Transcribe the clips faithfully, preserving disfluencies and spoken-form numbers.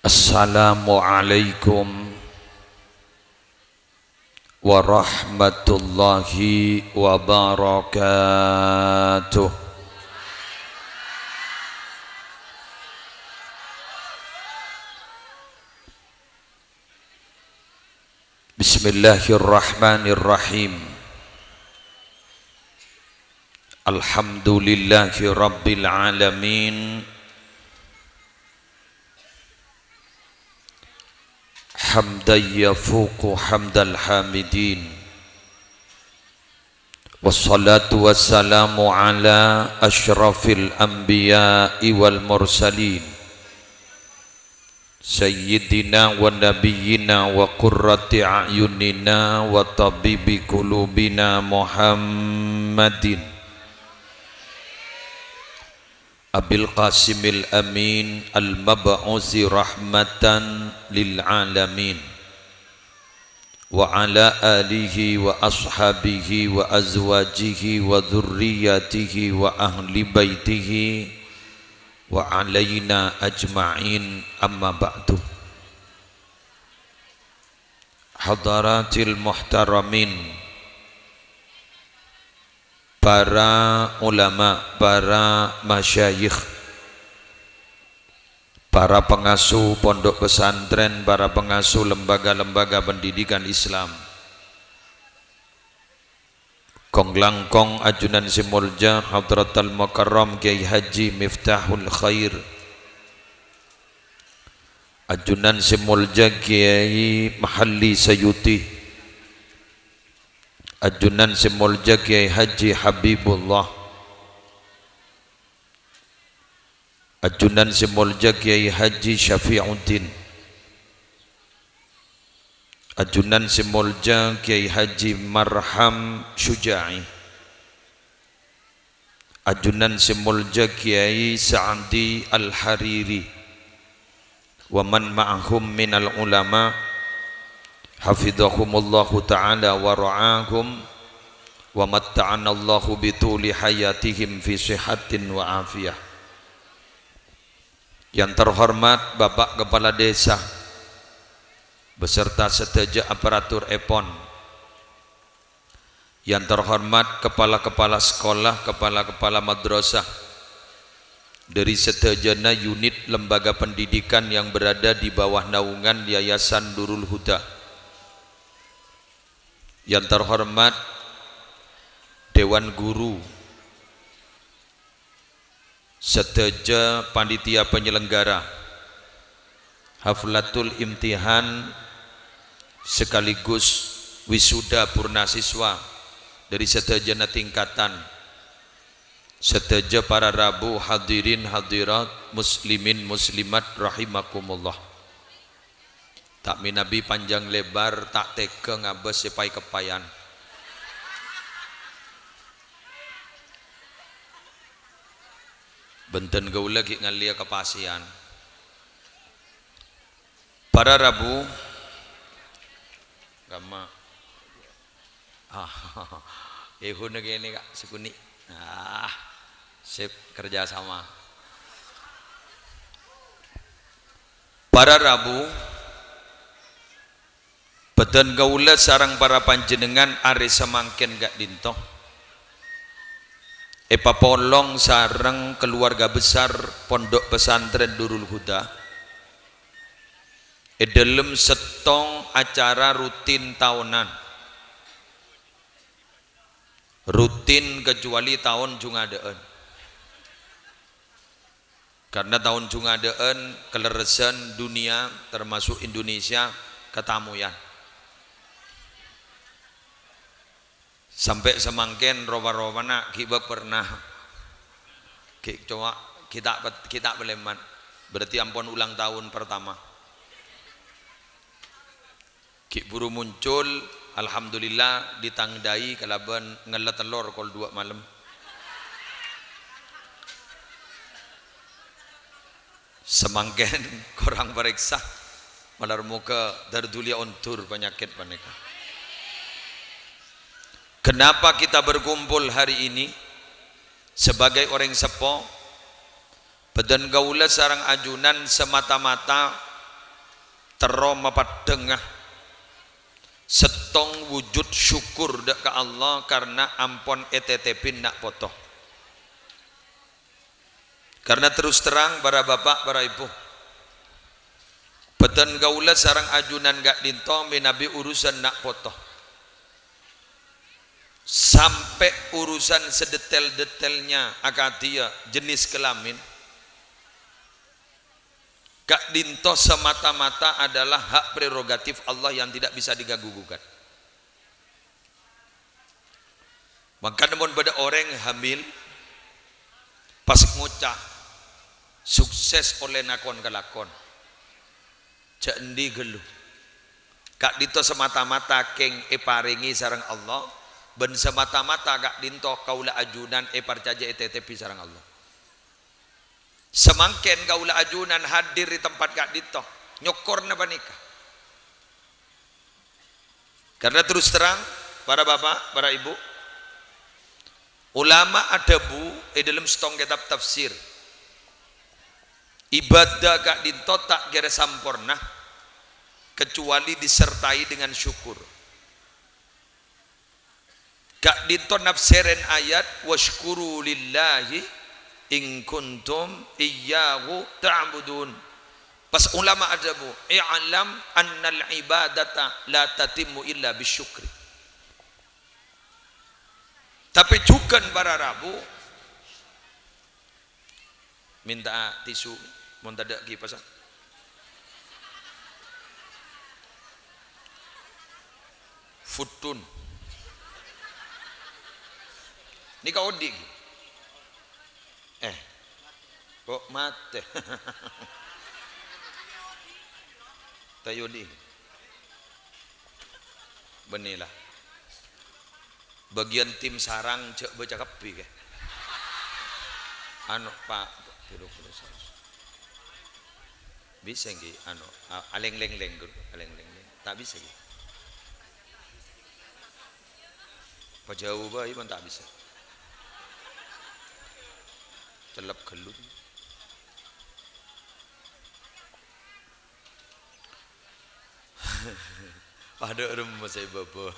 Assalamualaikum warahmatullahi wabarakatuh. Bismillahirrahmanirrahim. Alhamdulillahi rabbil alamin. Hamdan yafuqu hamdal hamidin. Wassalatu wassalamu ala asyrafil anbiya'i wal mursalin. Sayyidina wa nabiyyina wa qurrati a'yunina wa tabibi qulubina Muhammadin Abil Qasimil Amin al-mab'usi rahmatan lil alamin, wa ala alihi wa ashabihi wa azwajihi wa dzurriyyatihi wa ahli baitihi wa alaina ajma'in, amma ba'du. Hadaratil muhtaramin, para ulama, para masyayikh, para pengasuh pondok pesantren, para pengasuh lembaga-lembaga pendidikan Islam, kong-langkong ajunan sè molja Hadratal Mukarram Kiai Haji Miftahul Khair, ajunan sè molja Kiai Mahalli Sayuti, ajunan sè molja Kiai Haji Habibullah, ajunan sè molja Kiai Haji Syafi'uddin, ajunan sè molja Kiai Haji Marham Syuja'i, ajunan sè molja Kiai Sa'di Al-Hariri, wa man ma'ahum minal ulama, hafidhahumullahu ta'ala wa ra'ahum, wa matta'anallahu bituli hayatihim fi sihatin wa afiyah. Yang terhormat Bapak Kepala Desa beserta sadhâjâ aparatur èpon, yang terhormat kepala-kepala sekolah, kepala-kepala madrasah dari sadhâjâna unit lembaga pendidikan yang berada di bawah naungan Yayasan Nurul Huda. Yang terhormat Dewan Guru, sadhâjâ panitia penyelenggara Haflatul Imtihan sekaligus wisuda purna siswa dari sadhâjâna tingkatan, sadhâjâ para rabu, hadirin hadirat, muslimin muslimat rahimakumullah. Ta' mènabi panjang lebar, ta' tega ngabâs sè paè-keppa'an. Bhunten kaulâ ghi' ngallèya kapasèyan. Para rabu, kamma. Ah, èhuna kènè, Ka', sakonè'. Ah, sip, kerja sama. Para rabu, bhâdhân kaulâ sareng para panjhennengngan arè samangkèn ka'dinto èpapolong sareng keluarga besar Pondok Pesantren Nurul Huda è dhâlem sèttong acara rutin taonan. Rutin kecuali taon Jhumadhâ'ân. Karena taon Jhumadhâ'ân kalerressan dunia, termasuk Indonesia, katamoyan. Sampè' samangkèn rowa-rowana ghi' bâ' pernah. Ghi' cowa, ghi' ta' pet-, ghi' ta' palèman. Berarti ampon ulang tahun pertama. Ghi' buru muncul, alhamdulillah, ditangdai kalabân ngella tellor kol dua malem. Samangkèn korang parèksa, malar moghâ dhâr dhuliyâ ondur panyakèt panèka. Kenapa kita berkumpul hari ini sebagai orèng seppo? Bhâdhân kaulâ sareng ajunan semata-mata Terro mapeddhângnga sèttong wujud syukur dâ' ka Allah karna ampon ètètèbhi na' poto. Karna terus terang, para bapa', para ibu, bhâdhân kaulâ sareng ajunan ka'dinto mènabi urusan na' poto. Sampè' urusan sedetail-detailnya akadhiyâ jenis kelamin, ka'dinto semata-mata adalah hak prerogatif Allah yang tidak bisa diganggu gugat. Mangkana mon bâdâ orèng hamil, pas ngoca', "Sukses ollè nakon kalakon." Jhâ' endi ghâllu. Ka'dinto semata-mata kèng èparèngè sareng Allah, bân semata-mata ka'dinto kaulâ ajunan èparcajâ ètètèbhi sareng Allah. Samangkèn kaulâ ajunan hadir è tempat ka'dinto, nyokorna panèka. Karna terus terang, para bapa', para ibu, ulama adhâbu è dâlem sèttong kètab tafsir, ibadah ka'dinto ta' kèra samporna kecuali disertai dengan syukur. Ka'dinto nafsèrèn ayat, "Wasyukuru lillahi in kuntum iyyahu ta'budun." Pas ulama adhâbu, "I'lam annal ibadata la tatimmu illa bisyukri." Tapè jhughân para rabu, mènta'a tisu, mon tadâ' kipassa. Futtun. Nèka odi'. Eh. Kok matè? Ta' odi'. Bânnè la. Bâgiyân tim sarang jhâ' bâca kabbhi, kè. Anu, Pa', buru-buru saos. Bisa ènggi, anu, a-, alèng-lèng-lèng, Gun, alèng-lèng-lèng. Ta' bisa, ènggi? Pajhâu bhâi, mon ta' bisa. Cellep ghâllu. Padâ remmes è bâbâ.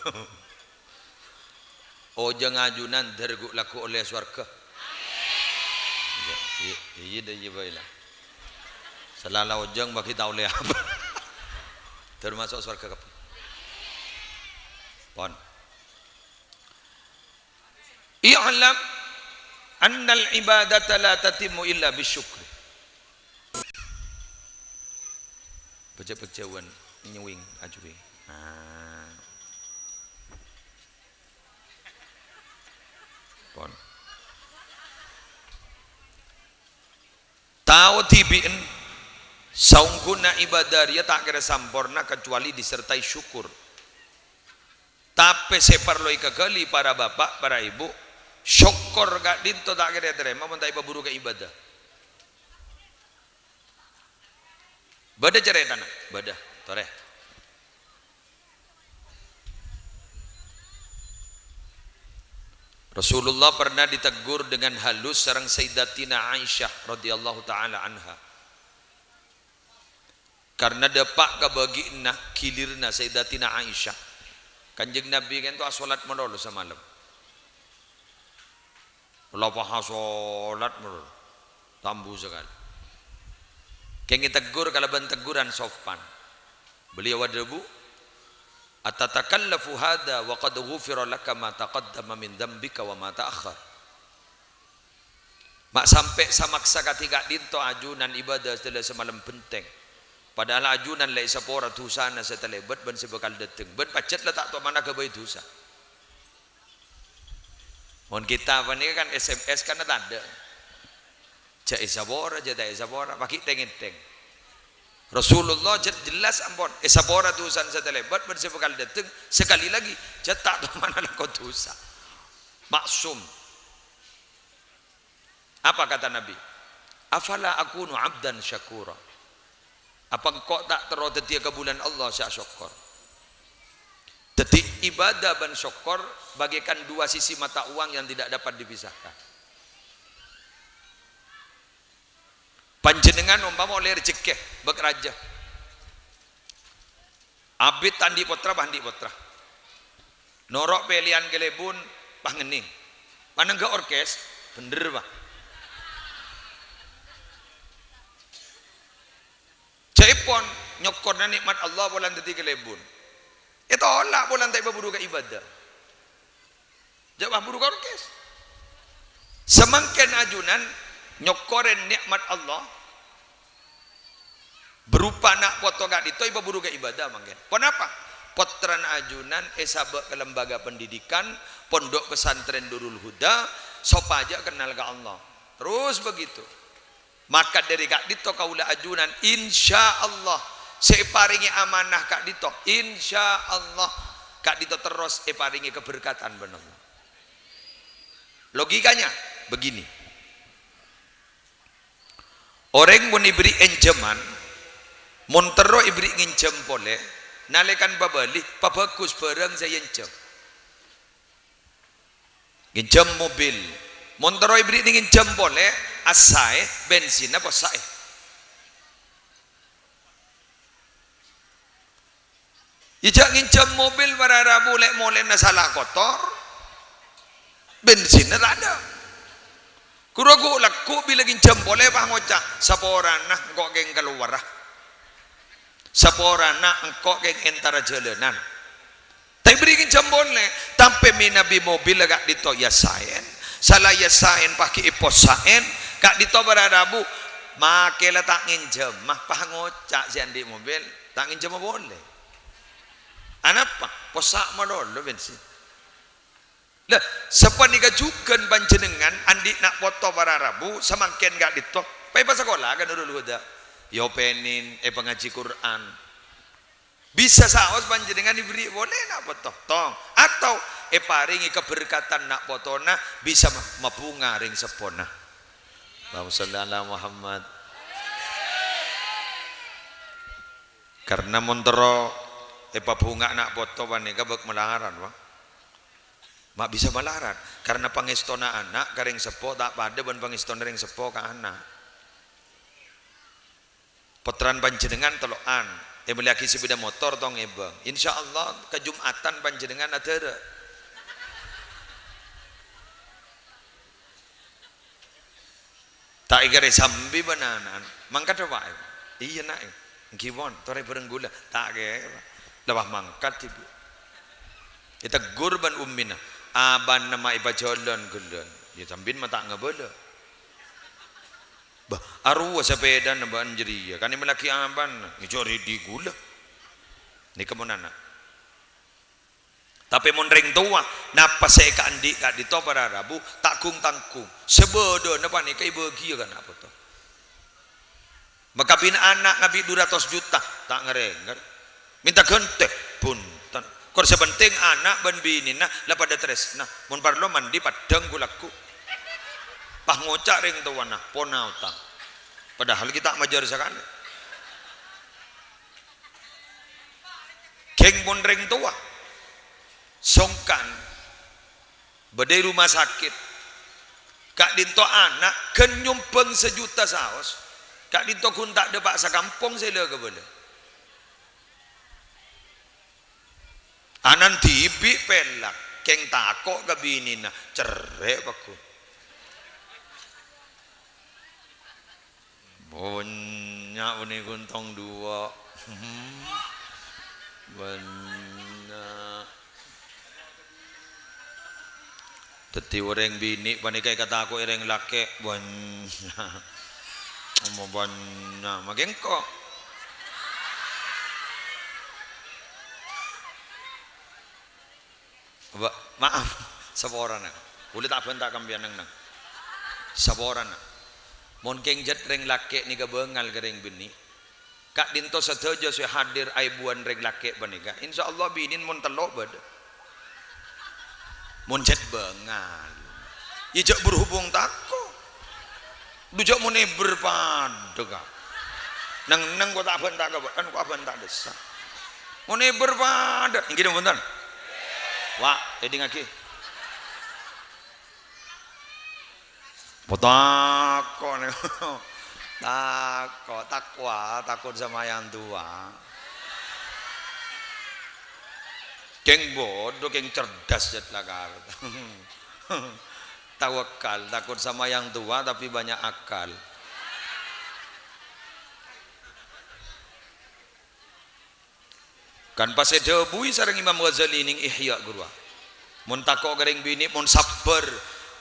Ojhâng ajunan dhâr ghu-, lagghu' ollè sowarghâ. Iyâ, iyâ, iyâ, iyâ, bhâi la. Sè la la ojhâng bâgi ta' ollè apa. Dhâr maso' sowarghâ kabbhi. Pon. "I'lam annal ibadata la tatimmu illa bisyukri." Bâca pajhâuwân nyèwèng ajhuwèng. Nah. Pon. Tao dhibi'en, saongghuna ibadah rèya ta' kèra samporna kecuali disertai syukur. Tapè sè parlo èkaghâli para bapa', para ibu, sokkor ka'dinto ta' kèra ètarèma mon ta' èpabhuru ka ibadah. Bâdâ carètana? Bâdâ. Torè. Rasulullah pernah ditegur dengan halus sareng Sayyidatina Aisyah radhiyallahu ta'ala anha. Karna dâpa' ka bâgi'na, ghilirna Sayyidatina Aisyah. Kanjeng Nabi ka'ento asolat malolo samalem. La pas asolat malolo. Tambu sakalè. Kèng èteggur kalabân tegguran sopan. Beliau adhâbu, "Atatakallafu hadza wa qad ghufira laka ma taqaddama min dzambika wa ma ta'akhkhar?" Ma' sampè' samaksa kadhi ka'dinto ajunan ibadah sadhâlâ samalem bhenteng. Padahal ajunan la èsapora dhusana sè talèbât bân sè bhâkal dâteng. Bân pajhât la ta' toman aghâbây dhusa. Mon kita panèka kan S M S kan tadâ'. Jhâ' èsapora, jhâ' ta' èsapora, paghi' tèng-èntèng. Rasulullah jhâ' jelas ampon, èsapora dhusana sè talèbât bân sè bhâkal dâteng, sekali lagi, jhâ' ta' toman alako dhusa. Maksum. Apa kata Nabi? "Afala akunu abdan syakura?" Apa engko' ta' terro dhâddhiyâ kabulâna Allah sè asokkor? Dhâddhi, ibadah bân sokkor bagaikan dua sisi mata uang yang tidak dapat dipisahkan. Panjhennengngan ompama ollè rejekkè, bâk rajâ. Abit ta' andi' pottra, pas andi' pottra. Noro' pèlèyan kalèbun, pas ngennèng. Pas nengghâ orkes, bhendher, Pak. Jâèpon, nyokkorna nè'mat Allah polana dhâddhi kalèbun. Ètolak polana ta' èpabhuru ka ibadah. Jâ' pabhuru ka orkes. Samangkèn ajunan nyokkorè nè'mat Allah. Berupa na' poto ka'dinto èpabhuru ka ibadah mangkèn. Ponapa? Pottrana ajunan èsabâ' ka lembaga pendidikan, Pondok Pesantren Nurul Huda, sopajâ kennal ka Allah. Terus begitu. Maka dhâri ka'dinto kaulâ ajunan, insyaallah, sè èparèngè amanah ka'dinto, insyaallah, ka'dinto terros èparèngè kaberkatan bân Allah. Logikanya begini. Orèng mon èberri' ènjhâman, mon terro èberri' ngènjhâm polè, nalèkana pabâli, pabhâghus bhârâng sè èènjhâm. Ngènjhâm mobil. Mon terro èberri' ngènjhâm polè, assaè, bensinna possaè. Iyâ jâ' ngènjhâm mobil para rabu lè-molèna sala kotor, bensinna tadâ'. Ghuru ghu' lagghu' bilâ ngènjhâm polè pas ngoca', "Saporana engko' kèng kalowara. Saporana engko' kèng entara jhâlânan." Ta' èberri' ngènjhâm polè, tapè mènabi mobil ka'dinto èassaèn, sala èassaèn pas ghi' èpossaèn, ka'dinto para rabu, makè la ta' ngènjhâmâ, pas ngoca' sè andi' mobil, ta' ngènjhâmâ polè. Anapa? Possa' malolo bensin. Lah, sapanèka jhughân panjhennengngan andi' na' poto para rabu, samangkèn ka'dinto, pas èpasakola ka Nurul Huda. Èopènèn, èpangajhi Qur'an. Bisa saos panjhennengngan èberri' polè na' poto. Tong. Atau èparèngè kaberkatan na' potona bisa ma-, mabhunga rèng seppona. Allahumma shalli ala Muhammad. Karna mon terro èpabhunga na' poto panèka bâk malarat, Pak. Ma' bisa malarat. Karna pangèstona ana' ka rèng seppo ta' padâ bân pangèstona rèng seppo ka ana'. Pottrana panjhennengngan tello'an, èmellèyaghi sepeda motor tong èbâng. Insyaallah, ka Jum'atan panjhennengngan adhârâ. Ta' èkarè sambi bân ana'na. Mangkat, Pak? Iyâ, Na'. Èngghi pon, torè bhâreng ghulâ. Ta' kèra. Lèbât mangkat, Ibu. Ètegghur bân ummina. Abâ'na ma' èpajhâlân ghellâ'. Iyâ, sambina ma' ta' ngabâlâ. Bâh, arowa sapèdana bâ'na jârèya, kan èmellèyaghi abâ'na, ngèjhâr rèdhi ghulâ. Nèka mon ana'. Tapè mon rèng towa, napa sè èkaandi' ka'dinto para rabu, ta' gung-tanggung. Sabâdâna panèka èbâghiyâ ka ana' poto. Makabin ana' ngabi' du ratos juta, ta' ngarèngngèr. Mènta ghântè, bhunten. Kor sè pentèng ana' bân binèna la padâ trèsna. Mon parlo mandi paddhâng ghu-lagghu. Pas ngoca' rèng towana, pona otang. Padahal ghi' ta' majâr sakalè. Ghing mon rèng towa. Songkan. Bâdâ è rumah sakit. Ka'dinto ana' ghân nyombhâng sajuta saos. Ka'dinto ghun ta' dâpa' sakampong sè la-kabâlâ. Ana'na dhibi' pèlak, kèng tako' ka binèna, cerrè' pagghun. Bânnya' bânnè ghun tong duwâ'. Bânnya'. Dhâddhi orèng binè' panèka èkatako'è orèng lakè'. Bânnya'. Omo bânnya'. Makè engko'. Ba-, maaf, saporana. Kaulâ ta' bânta' ka sampèyan neng-neng. Saporana. Mon kèng jhât rèng lakè' nèka bângal ka rèng binè'. Ka'dinto sadhâjâ sè hadir aèbuwân rèng lakè' panèka. Insyaallah binèna mon tello' bâdâ. Mon jhât bângal. Iyâ jhâ' berhubung tako'. Dhu jhâ' mon èbher padâ, Ka'. Neng-neng ko' ta' bânta' ka bâ'na, ko' abânta' dissa'. Mon èbher padâ, èngghi napa bhunten? Wa', èdingngaghi. Potako' nè. Tako', takwa, takut sama yang tua. Kèng bhudhu, kèng cerdas, jhât lakar. Tawakal, takut sama yang tua tapi banyak akal. Kan pas èdhâbuwi sareng Imam Ghazali nèng Ihya, ghâruwa. Mon tako' ka rèng binè', mon sabbhâr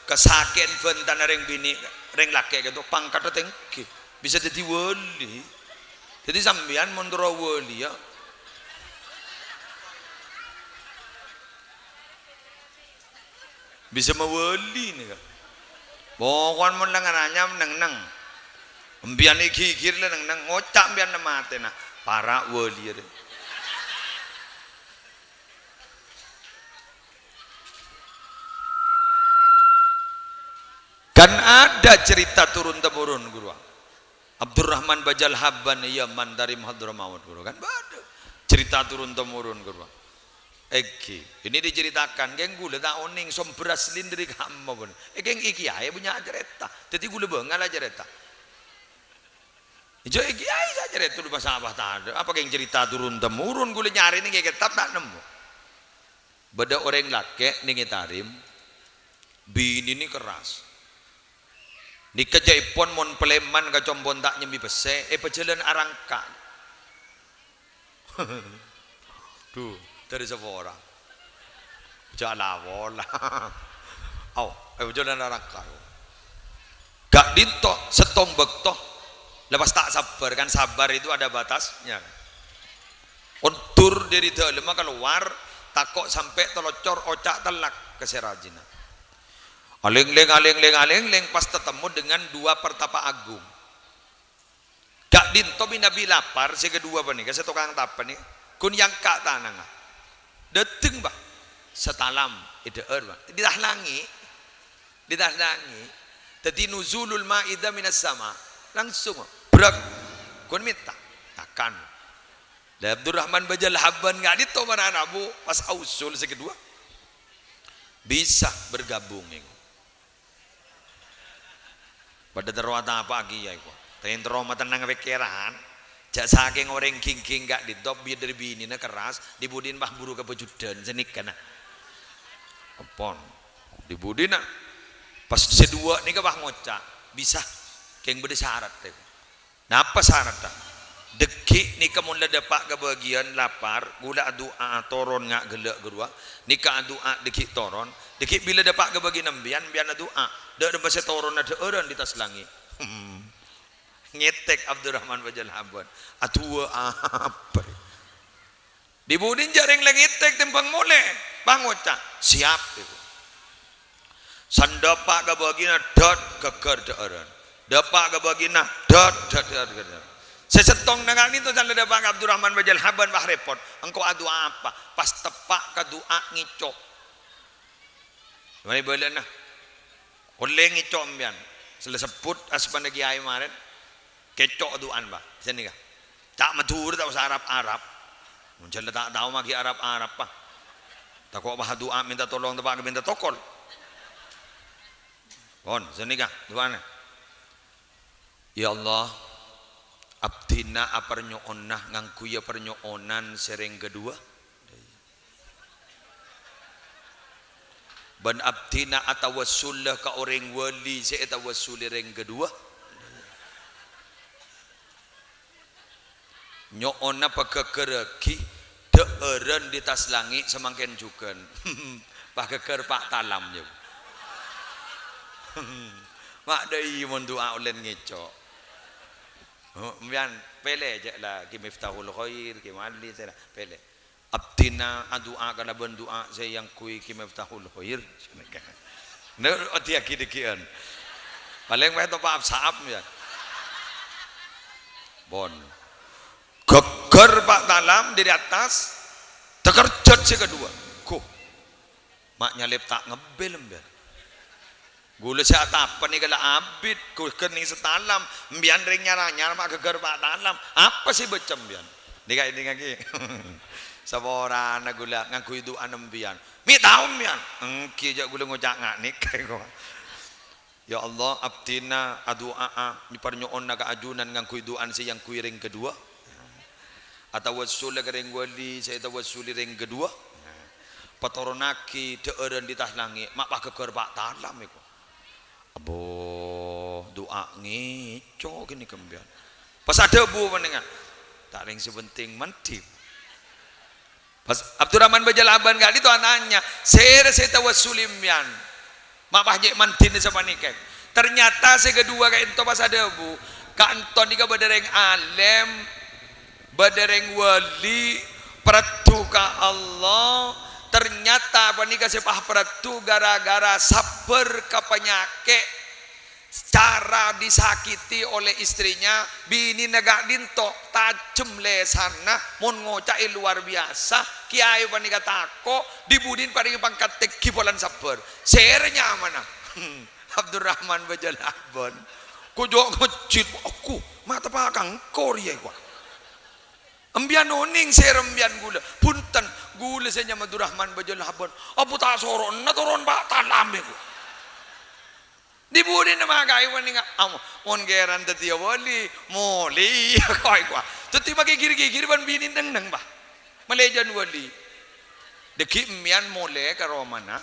kasakè'an bhântana rèng binè', rèng lakè' ghâto pangkaddhâ tèngghi, bisa dhâddhi wali. Dhâddhi sampèyan mon terro wali, ya, bisa mawali nèka. Pokokna mon lengngan anyam neng-neng. Empèyan ghi-ghi la neng-neng, ngoca' empèyan matèna. Para' wali arè. Kan ada cerita turun-temurun, ghâruwa. Abdurrahman Bajal Habban, iyâ, Mantarim Hadramaut, ghâruwa, kan bâdâ cerita turun-temurun, ghâruwa. Èngghi, ini diceritakan, kèng ghulâ ta' onèng sumber aslina dâri kamma, pon. È, kèng è kiyaè bânnya' carèta. Dhâddhi ghulâ bângal carèta. Ijâ è kiyaè sè carèta dhu pas apa tadâ'. Apa kèng cerita turun-temurun, ghulâ nyarè nèng è kètab ta' nemmo. Bâdâ orèng lakè' nèng è Tarim, binèna kerras. Nèka jhâ'èpon mon palèman ka compo'na ta' nyemmè pèssè, èpajhâlân arangka. Dhu, dâri sapora. Jhâ' la-pola. Au, èpajhâlân arangka. Ka'dinto sèttong bâkto, la pas ta' sabbhâr, kan sabar itu ada batasnya. Ondur dâri dâlemma kalowar, tako' sampè' taloccor oca' tellak ka sè rajina. Alèng-lèng, alèng-lèng, alèng-lèng, pas tatemmo dengan dua pertapa agung. Ka'dinto manabi lapar, sè kaduwâ panèka, sè tokang tapa nèka, ghun nyangka tanangnga. Dâteng, bâh, satalam, èdhâ'âr, bâh. Ditaslangè'. Ditaslangè'. Dhâddhi nuzulul ma'idah minas sama. Langsung, brek. Ghun mènta. Makan. Lah, Abdurrahman Bajal Habban ka'dinto marana, Bu, pas ausul sè kaduwâ. Bisa bergabung, nèng. Padâ terro atapa kèya, iko. Tèng terro matennang pèkkèran. Jhâ' sakèng orèng ghingging ka'dinto, bi-, dâri binèna kerras, dhi-budina pas buru ka pajudhân, sanèka, na. Ampon. Dhi-budina. Pas sè duwâ' nèka pas ngoca', "Bisa, kèng bâdâ sarat, tèng." Napa saradda? Dhâggi' nèka mon la dâpa' ka bâgiyân lapar, ghulâ adu'a toron nga' ghellâ' ghâruwa, nèka adu'a dhâggi' toron, dhâggi' bilâ dâpa' ka bâgiyân empèyan, empèyan adu'a, dâ' remma sè toronna dhâ'ârân dhi attas langngè'. Ngètèk Abdurrahman Bajal Habban, adu'a apa? Dhi-budina jhâ' rèng la ngètèk tèmbhâng molè, pangoca', "Siap, Ibu." San dâpa' ka bâgiyânna, dât, ghâgghâr dhâ'ârân. Dâpa' ka bâgiyânna, dât, dât, dât, dât. Sè sèttong nangani to san la dâpa' ka Abdurrahman Bajal Habban, wah, rèpot. Engko' adu'a apa? Pas teppa' ka du'a ngèco'. Mari bâlâna. Ollè ngèco' empèyan. Sè la sebbhut asmana kiyaè marèn. Kèco' du'ana, Pa'. Sènèka. Ta' Madhurâ, ta' osa Arab-Arab. Mon jhâ' la ta' tao maghi Arab-Arab, Pa'. Tako' pas adu'a mènta tolong, teppa' ka mènta tokol. Pon, sènèka du'ana. Ya Allah, abdhina aparnyo'onna ngangghuy parnyo'onan sè rèng kaduwâ. Bân abdhina atawassul ka orèng wali sè ètawassulè rèng kaduwâ. Nyo'ona paghâgghârraghi dhâ'ârân dhi attas langngè' samangkèn jhughân. Paghâgghâr Pa' Talam, yâ. Ma' dâ' iyâ mon du'a ollèna ngèco'. Oh, empèyan pèlè jhâ' la Ki Miftahul Khair, Ki Wali, sèra, pèlè. Abdhina adu'a kalabân du'a sè èangghuy Ki Miftahul Khair. Nèka, odiyâghi dhâggi'ân. Palèng wae topa' sa'ap, yâ. Pon. Ghâgghâr Pa' Talam dâri attas, takerjhât sè kaduwâ. Ghu. Ma' nyalèp ta' ngebbel, empèyan. Ghulâ sè atapa nèka la abit, ghulâ nèng satalam, empèyan rèng nyar-anyar ma' ghâgghâr Pa' Talam. Apa sè bâca empèyan? Nèka èdingngaghi. Saporana ghulâ ngangghuy du'ana empèyan. Mè' tao empèyan? Èngghi, jhâ' ghulâ ngoca' nga' nèka kok. Ya Allah, abdhina adu'a'a, parnyo'ona ka ajunan ngangghuy du'ana sè èangghuy rèng kaduwâ. Atawassul ka rèng wali sè ètawassulè rèng kaduwâ. Patoronnaghi dhâ'ârân dhi attas langngè', ma' pagâggâr pa' talam èko. Abo, du'a ngèco' ghânèka embiyân. Pas adhâbu panèka, "Ta' rèng sè pentèng mandhi." Pas Abdurrahman Bajalaban ka'dinto atanya, "Sèra sè tawassulè embiyân? Ma' pas cè' mandhina sapanèka?" Ternyata sè kaduwâ ka'dinto pas adhâbu, "Ka'dinto nèka bâdâ rèng alèm, bâdâ rèng wali, parèddhu ka Allah. Ternyata panèka sè pas parèddhu gara-gara sabbhâr ka panyakè'." Cara disakiti oleh istrinya, binèna ka'dinto tajhem lèsanna, mon ngoca'è lowar biyasa, kèyaè panèka tako', dhi-budhina parèngè pangkat tèngghi polana sabbhâr. Sèra nyamana? Abdurrahman Bajalaban. Ko' jhâ' ngejjhit, aku, ma' teppa' ka engko' rèya, ko'. Embiyân onèng sèra embiyân ghulâ. Bhunten, ghulâ sè nyama Abdurrahman Bajalaban. Apa ta' soro'na toron pa' talam, ko'. Dhi-budhina makaè panèka, am-, mon kèran dhâddhiyâ wali, molè, ko', ko'. Dhâddhi makè gir-gigir bân binè neng-neng, bâ. Malè jân wali. Dhâggi' emmèyan molè ka romana.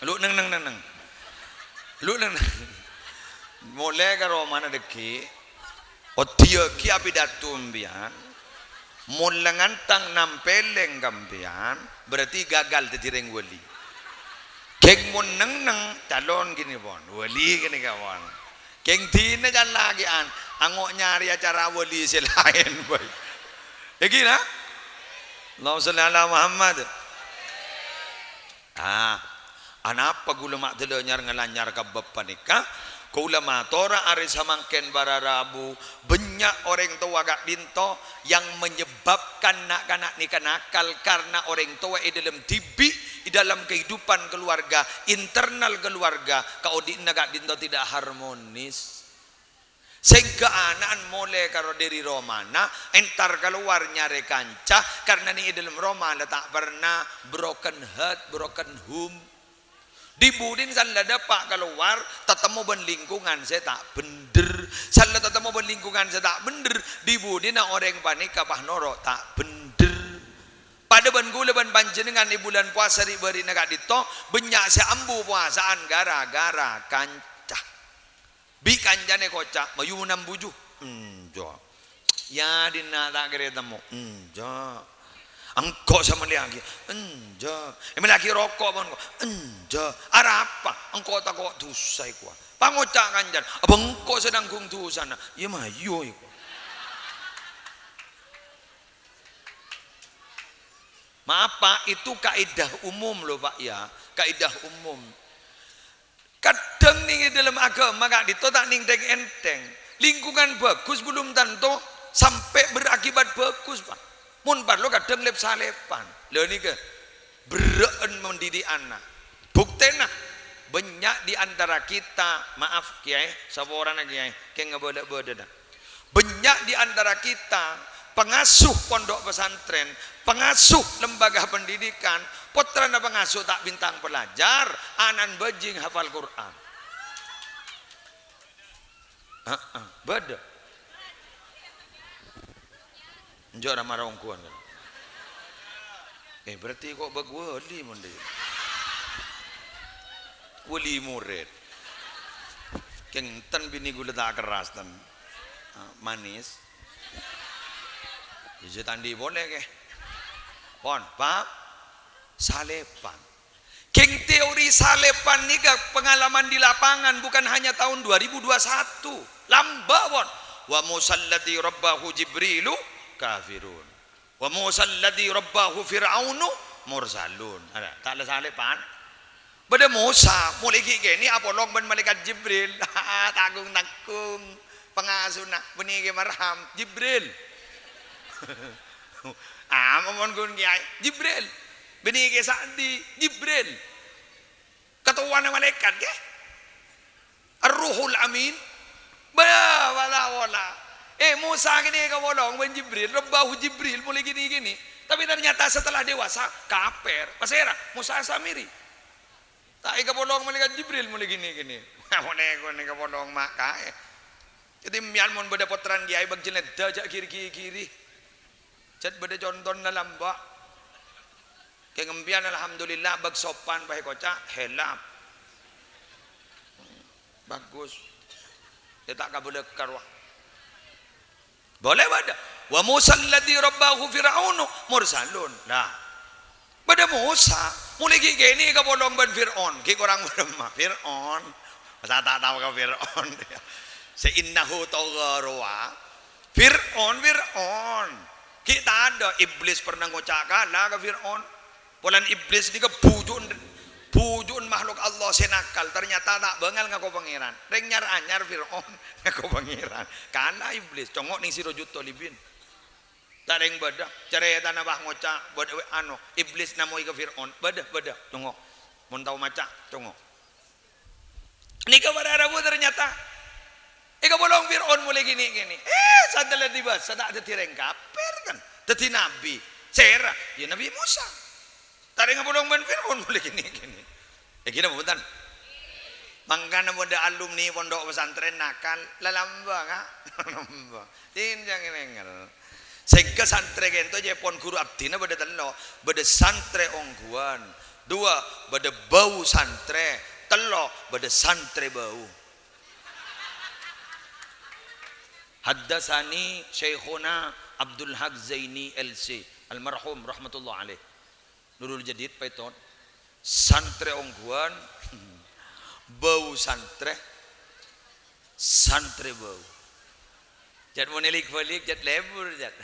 Lu neng-neng, neng-neng. Lu neng-neng. Molè ka romana dhâggi'. Oddhiyâghi apidato embiyân, mon la ngantang nampèlèng ka embiyân, berarti gagal dhâddhi rèng wali. Ghing mon neng-neng, calon ghini pon, wali ghânèka pon. Ghing dhina callaghi'ân, ango' nyarè acara wali sè laèn bhâi. Èngghi, na? Allahumma sholli ala Muhammad. Ah, anapa ghulâ ma' dâlânyar-ngalanyar ka bab panèka? Kaulâ matora arè samangkèn para rabu, bânnya' orèng towa ka'dinto yang menyebabkan na'-kana' nèka nakal karena orèng towa è dâlem dhibi', è dâlem kehidupan keluarga, internal keluarga, kaodi'na ka'dinto tidak harmonis. Sèngghâ ana'na molè karo dhâri romana, entar kalowar nyarè kanca, karna nè' è dâlem roma la ta' perna broken heart, broken home. Dhi-budhina san la dâpa' kalowar, tatemmo bân lingkungan sè ta' bhendher. San la tatemmo bân lingkungan sè ta' bhendher, dhi-budhina orèng panèka pas noro' ta' bhendher. Padâ bân ghulâ bân panjhennengngan è bulân powasa ri'-bâri'na ka'dinto, bânnya' sè ambu powasaan ghârâ-ghârâ kanca. Bi' kancana èkoca', "Mayu mon ambu, Ju?" "Enjâ'." "Iyâ, dinna' ta' kèra ètemmo." "Enjâ'." "Engko' sè mellèyaghi?" "Enjâ'." "Èmellèyaghi roko' mon engko'?" "Enjâ'." "Arapa?" "Engko' tako' dusa èkowa." Pangoca' kancana, "Apa engko' sè nanggung dusana?" "Iyâ, mayu èkowa." Maaf, Pak, itu kaidah umum, loh, Pak, ya. Kaidah umum. Kadhâng nèng è dâlem aghâma ka'dinto ta' nèng dhâng-èndhâng. Lingkungan bagus belum tanto sampai berakibat bagus, Pak. Mon parlo kadhâng lep-salepan. Lha nèka, berrâ'ân mendidik ana'. Buktèna, bânnya' di antara kita, maaf, Kèyaè, saporana, Kèyaè, kèng ngabâlâ bâdâna. Bânnya' di antara kita, pengasuh pondok pesantren, pengasuh lembaga pendidikan, pottrana pengasuh ta' bintang pelajar, ana'na bajing hafal Qur'an. Heeh, bâdâ. Enjâ' ra mara ongghuwân, kan? Eh, berarti ko' bâk wali mon dhi'. Wali murid. Kèng ten binè ghulâ ta' kerras, ten. Ah, manis. Iyâ, jhâ' ta' andi' polè, kè. Pon, paham? Salepan. Kèng teori salepan nèka pengalaman di lapangan bukan hanya tahun dua ribu dua satu. Lambâ', pon. "Wa Musa alladzi rabbahu Jibrilu kafirun. Wa Musa alladzi rabbahu Fir'aunu mursalun." Ada, ta' la salepan. Bâdâ Musa, molaè ghi' kènè' apolong bân malaèkat Jibril. Ta' gung-tanggung. Pangasona, bânnè Kè Marham, Jibril. Ah, mon ghun kèyaè, Jibril. Bânnè Kè Sa'di, Jibril. Katowana malaèkat, ghi? Ar-Ruhul Amin. Bâ, wala, wala. Eh, Musa kènè' èkapolong bân Jibril, rabbahu Jibril, molaè ghi'-ghi'. Tapi ternyata setelah dewasa, kafir. Pasèra? Musa Samiri. Ta' èkapolong malaèkat Jibril molaè ghi'-ghi'. Molaè ghun èkapolong ma' kaè. Dhâddhi, mèyan mon bâdâ pottrana kèyaè bâk jhâ' lèdâ, jhâ' ghir-ghigiri. Jhât bâdâ contona lambâ'. Kèng empèyan, alhamdulillah, bâk sopan, pas èkoca', helap. Bagus. Yâ ta' kabâlâkar, wah. Boleh bâdâ. "Wa Musa alladzi rabbahu Fir'aunu mursalun." Nah, bâdâ Musa, molaè ghi' kènè' èkapolong bân Fir'aun. Ghi' korang bârâmma? Fir'aun. Masa ta' tao ka Fir'aun? Sè innahu thagha rowa. Fir'aun, Fir'aun. Ghi' tadâ', Iblis pernah ngoca' kala ka Fir'aun. Polana Iblis nèka bhuju'en, bhuju'en makhluk Allah sè nakal, ternyata ta' bângal ngako Pangèran. Rèng nyar-anyar Fir'aun ngako Pangèran. Kala Iblis, congo' nèng Sirajut Thalibin. Ta' rèng bâdâ, carètana pas ngoca', bâdâ, anu, Iblis namoy ka Fir'aun. Bâdâ, bâdâ, congo'. Mon tao maca, congo'. Nèka para rabu ternyata èkapolong Fir'aun molaè kènè'-kènè'. Eh, sadhâlâ dibâsa ta' dhâddhi rèng kafir, kan? Dhâddhi nabbhi. Sèra? Yâ Nabbhi Musa. Ta' rèng èkapolong bân Fir'aun molaè kènè'-kènè'. È, ghi napa bhunten? Mangkana mon dâ' alumni pondok pesantren nakal, la lambâ', ka? Lambâ'. Tin jhâ' ngèngèr. Sèngghâ santrè ka'dinto jâ' pon ghuru abdhina bâdâ tello', bâdâ santrè ongghuwân, duwâ', bâdâ bâu santrè, tello', bâdâ santrè bâu. Haddatsani Syaikhuna Abdul Haq Zaini L C, almarhum, rahmatullah alaih. Nurul Jadid, Paiton. Santrè ongghuwân, bâu santrè, santrè bâu. Jhât mon èlik-bâlik, jhât lebur, jhât.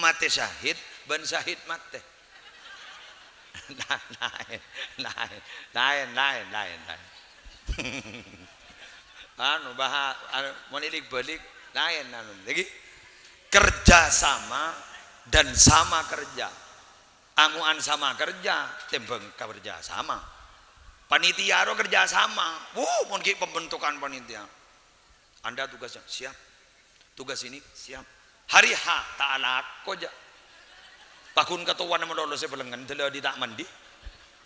Matè syahid, bân syahid matè. Laèn, laèn, laèn, laèn, laèn, laèn. Anu, baha-, anu, mon èlik-bâlik, laèn, anu. Lagi, kerja sama dan sama kerja. Ango'an sama kerja, tèmbhâng kerja sama. Panitia rowa kerja sama. Wuh, mon ghi' pembentukan panitia. Anda tugasnya, siap. Tugas ini, siap. Hari H, ta' alako, jâ'. Paghun katowana malolo sè bâlengngen, dâlâdi ta' mandi.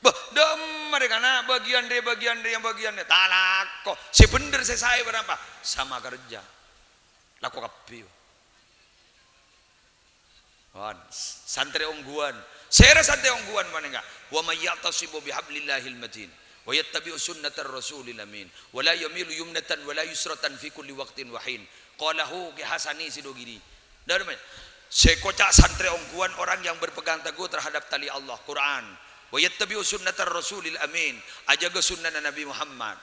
Bâh, dâ'emma rè kana', bâgiyân rè, bâgiyân rè, bâgiyân rè. Ta' alako. Sè bhendher, sè saè bârâmpa? Sama kerja. Lako kabbhi. Wan, santrè ongghuwân. Sèra santrè ongghuwân panèka. "Wa may ya'tasimu bihablillahil matin, wa yattabi'u sunnatar rasulil amin, wa la yamilu yumnatan wa la yusratan fi kulli waqtin wa hin." Qalahu Ki Hasani Sidogiri. Dâ' remma, sè koca' santrè ongghuwân orang yang berpegang teguh terhadap tali Allah, Quran. "Wa yattabi'u sunnatar rasulil amin." Ajâgâ sunnana Nabi Muhammad.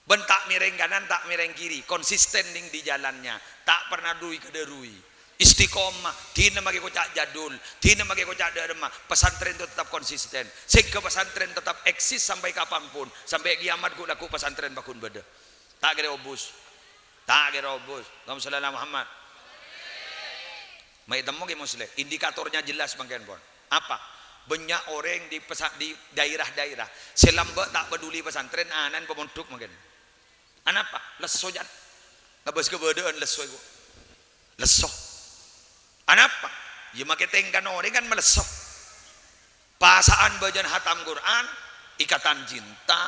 Bân ta' mèrèng kanan, ta' mèrèng kiri, konsisten nèng di jalannya, ta' pernah dui-kadârui. Istiqomah, dinah makè koca' jadul, dinah makè koca' dâ' remma, pesantren itu tetap konsisten. Sehingga pesantren tetap eksis sampai kapanpun, sampai kiamat ghu', lagghu' pesantren paghun bâdâ. Ta' kèra obus. Ta' kèra obus. Allahumma shalli ala Muhammad. Ma' ètemmo Kè Musleh, indikatornya jelas mangkèn, pon. Apa? Bânnya' orèng di pesa-, di daerah-daerah sè lambâ' ta' paduli pesantren, ana'na pamondhuk mangkèn. Anapa? Lesso, Jan. Ngabâs kabâdâ'ân lesso iku. Lesso. Anapa? Ya makè tèngkana orèng kan malesso. Pasa'an bâjâna hatam Quran, Ikatan Cinta.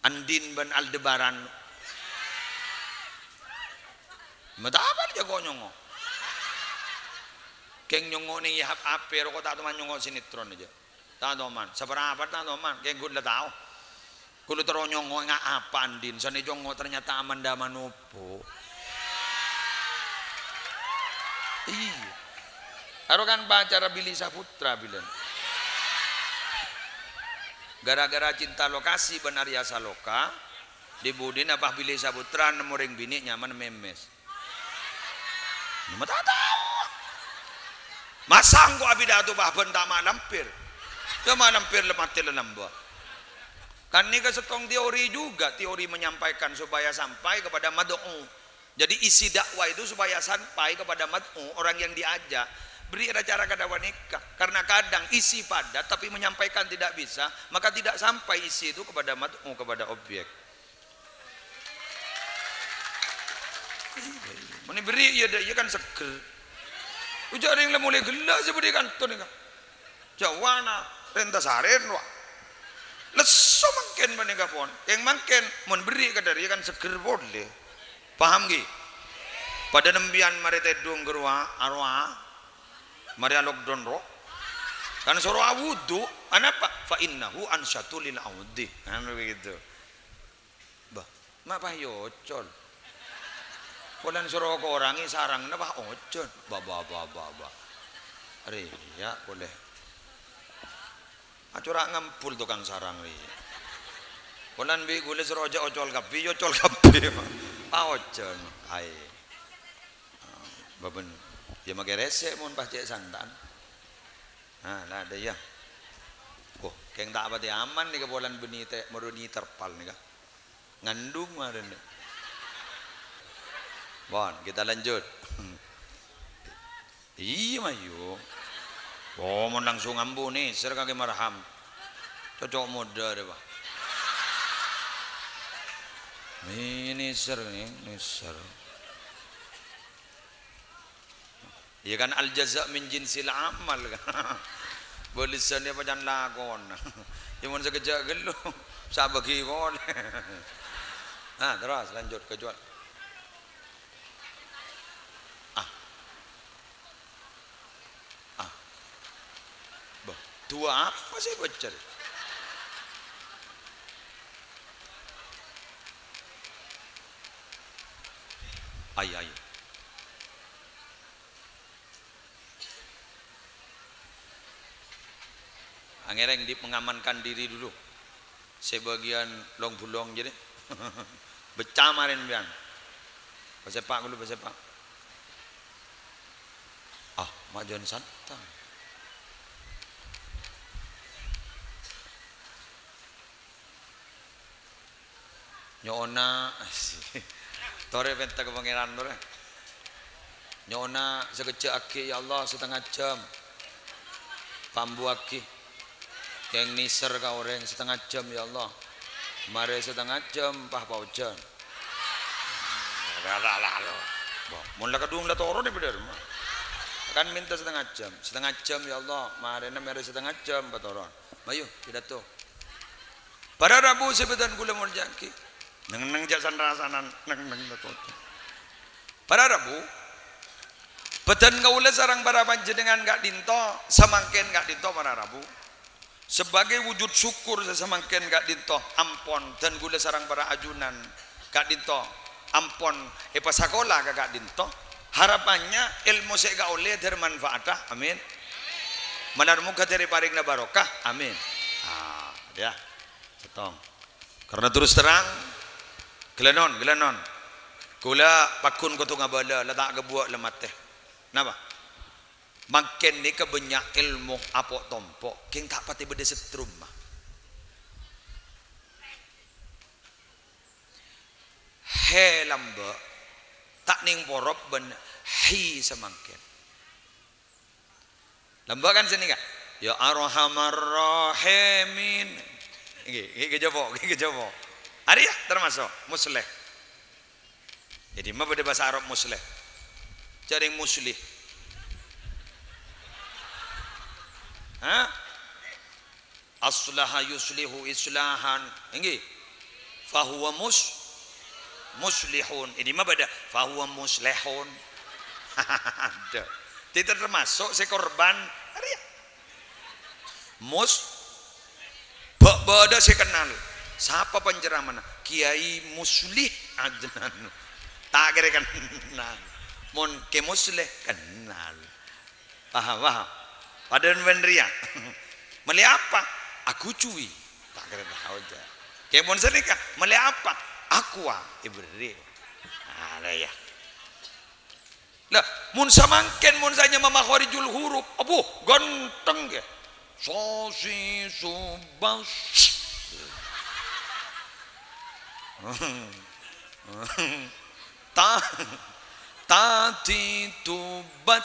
Andin bân Aldebaran. Matapa jâ' ko' nyongngo'. Kèng nyongngo' nèng yâ hap-, H P, roko ta' toman nyongngo' sinetron jâ'. Ta' toman. Saparapat ta' toman. Kèng ghun la tao. Ghun la terro nyongngo' nga' apa Andin. Sanè nyongngo' ternyata Amanda Manopo. Iyâ. Aro kan pacara Billy Saputra bilân. Gara-gara Cinta Lokasi bân Arya Saloka, di-budina pas Billy Saputra nemmo rèng binè' nyamana Memes. Nemmo ta' tao. Masa engko' apidato pas bân ta' ma' lampir. Yâ ma' lampir la matè la lambâ'. Kan nèka sèttong teori juga, teori menyampaikan supaya sampai kepada mad'u. Jadi, isi dakwah itu supaya sampai kepada mad'u, orang yang diajak. Bâri' ra-cara kadhâ' panèka. Karena kadang isi padat tapi menyampaikan tidak bisa, maka tidak sampai isi itu kepada mad'u, kepada objek. Mon èbâri' iyâ dâ' iyâ kan seggher. Ojhâ' rèng la molè ghellâ' sè bâdâ è kanto nèka. Jhâwana, rènta sarèn, wa. Lesso mangkèn panèka, pon. Kèng mangkèn, mon bâri' ka dâri kan seggher polè. Paham, ghi? Padâ nembiyân marè tèdung ka rowa, arowa. Marè a-lockdown, ro. Kan soro awudu, anapa? "Fa innahu ansyatu lil audi." Anu begitu. Bah, ma' pas èocol. Polana soro korangè sarangnga pas ocol. Ba, ba, ba, ba, ba. Rèya polè. Acora' ngambul tokang sarang rèya. Polana bi' ghulâ soro jhâ' ocol kabbhi, ya ocol kabbhi. Pas ocol. Aè. Bâbân. Ya makè rèsè' mon pas cè' santan. Nah, la dâ' iyâ. Oh, kèng ta' patè aman nèka polana bânnè te-, moro bânnè terpal nèka. Ngandung marèna. Pon, kita lanjut. Iyâ, mayu. Oh, mon langsung ambu nèser kakè marham. Cocok modâ rè, Pak. Nè-, nèser, nè-, nèser. Iyâ kan, al jaza min jinsil amal kan. Bâlessanna pacan lakon. Coma sakejjhâ' ghâllu, sabâghi polè. Nah, terros lanjut ka juwâl. Ah. Ah. Bâh, duwâ' apa sè èbâca rè? Ayo, ayo. Angèrèng, Dip, mengamankan diri dulu. Sè bâgiyân long-bulong jârèya. Becca marèna sampèyan. Pasèpa' ghâllu, pasèpa'. Ah, ma' jhân santang. Nyo'ona, torè pènta ka Pangèran, torè. Nyo'ona sakejjhâ' aghi', ya Allah, satengnga jhâm. Pambuwâghi. Kèng nèser ka orèng satengnga jhâm, ya Allah. Marè satengnga jhâm, pas paojhân. Mon la kadhung la toron è bâdâ rèmma. Kan mènta satengnga jhâm. Satengnga jhâm, ya Allah. Marèna marè satengnga jhâm, patoron. Mayu, pidato. Para rabu sè bâdhân kaulâ molja'aghi. Neng-enneng jhâ' san-rasanan, neng-enneng la toron. Para rabu, bâdhân kaulâ sareng para panjhennengngan ka'dinto, samangkèn ka'dinto para rabu. Sabâgâi wujud syukur sè samangkèn ka'dinto ampon, dhân kaulâ sareng para ajunan ka'dinto ampon èpasakola ka ka'dinto. Harapannya èlmo sè èkaollè dhâri manfaata. Amin. Malar moghâ dhâri parèngna barokah. Amin. Ah, ya. Sèttong. Karna terus terang, ghâlânon, ghâlânon. Kaulâ pagghun kodhu ngabâlâ, la ta' ghâbuwâ' la matè. Napa? Mangkèn nèka bânnya' èlmo apo' tompo', kèng ta' patè bâdâ settrumma. Hè lambâ', ta' nèng porop bân hi samangkèn. Lambâ' kan sanèka? Ya Arhamar Rahimin. Ngghi, ngghi, kejaba, ngghi, kejaba. Arèya termasuk musleh. Jadi, ma bâdâ bhâsa Arab musleh? Jhâ' rèng muslih. Hah? Aslaha yuslihu islahan. Ngghi. Fahuwa mus-, muslihun. Ini mah bâdâ. Fahuwa muslehun. Adâ. Tidak termasuk sè korban. Arèya. Mus-, bâ-, bâdâ sè kennal. Sapa penceramahna? Kiai Muslih Adnan. Ta' kèra kennal. Mon Kè Musleh, kennal. Paham, paham? Padâ bân rèya. Mellè apa? Agucuwi. Ta' kèra tao, jâ. Kèmon sanèka, mellè apa? Aqua. Èberri'. Nah, la, ya. Lah, mon samangkèn, mon sè anyama makhorijul huruf, abbhu, ghânteng, ya. Sosi, subas. Ta-, tadi tubat.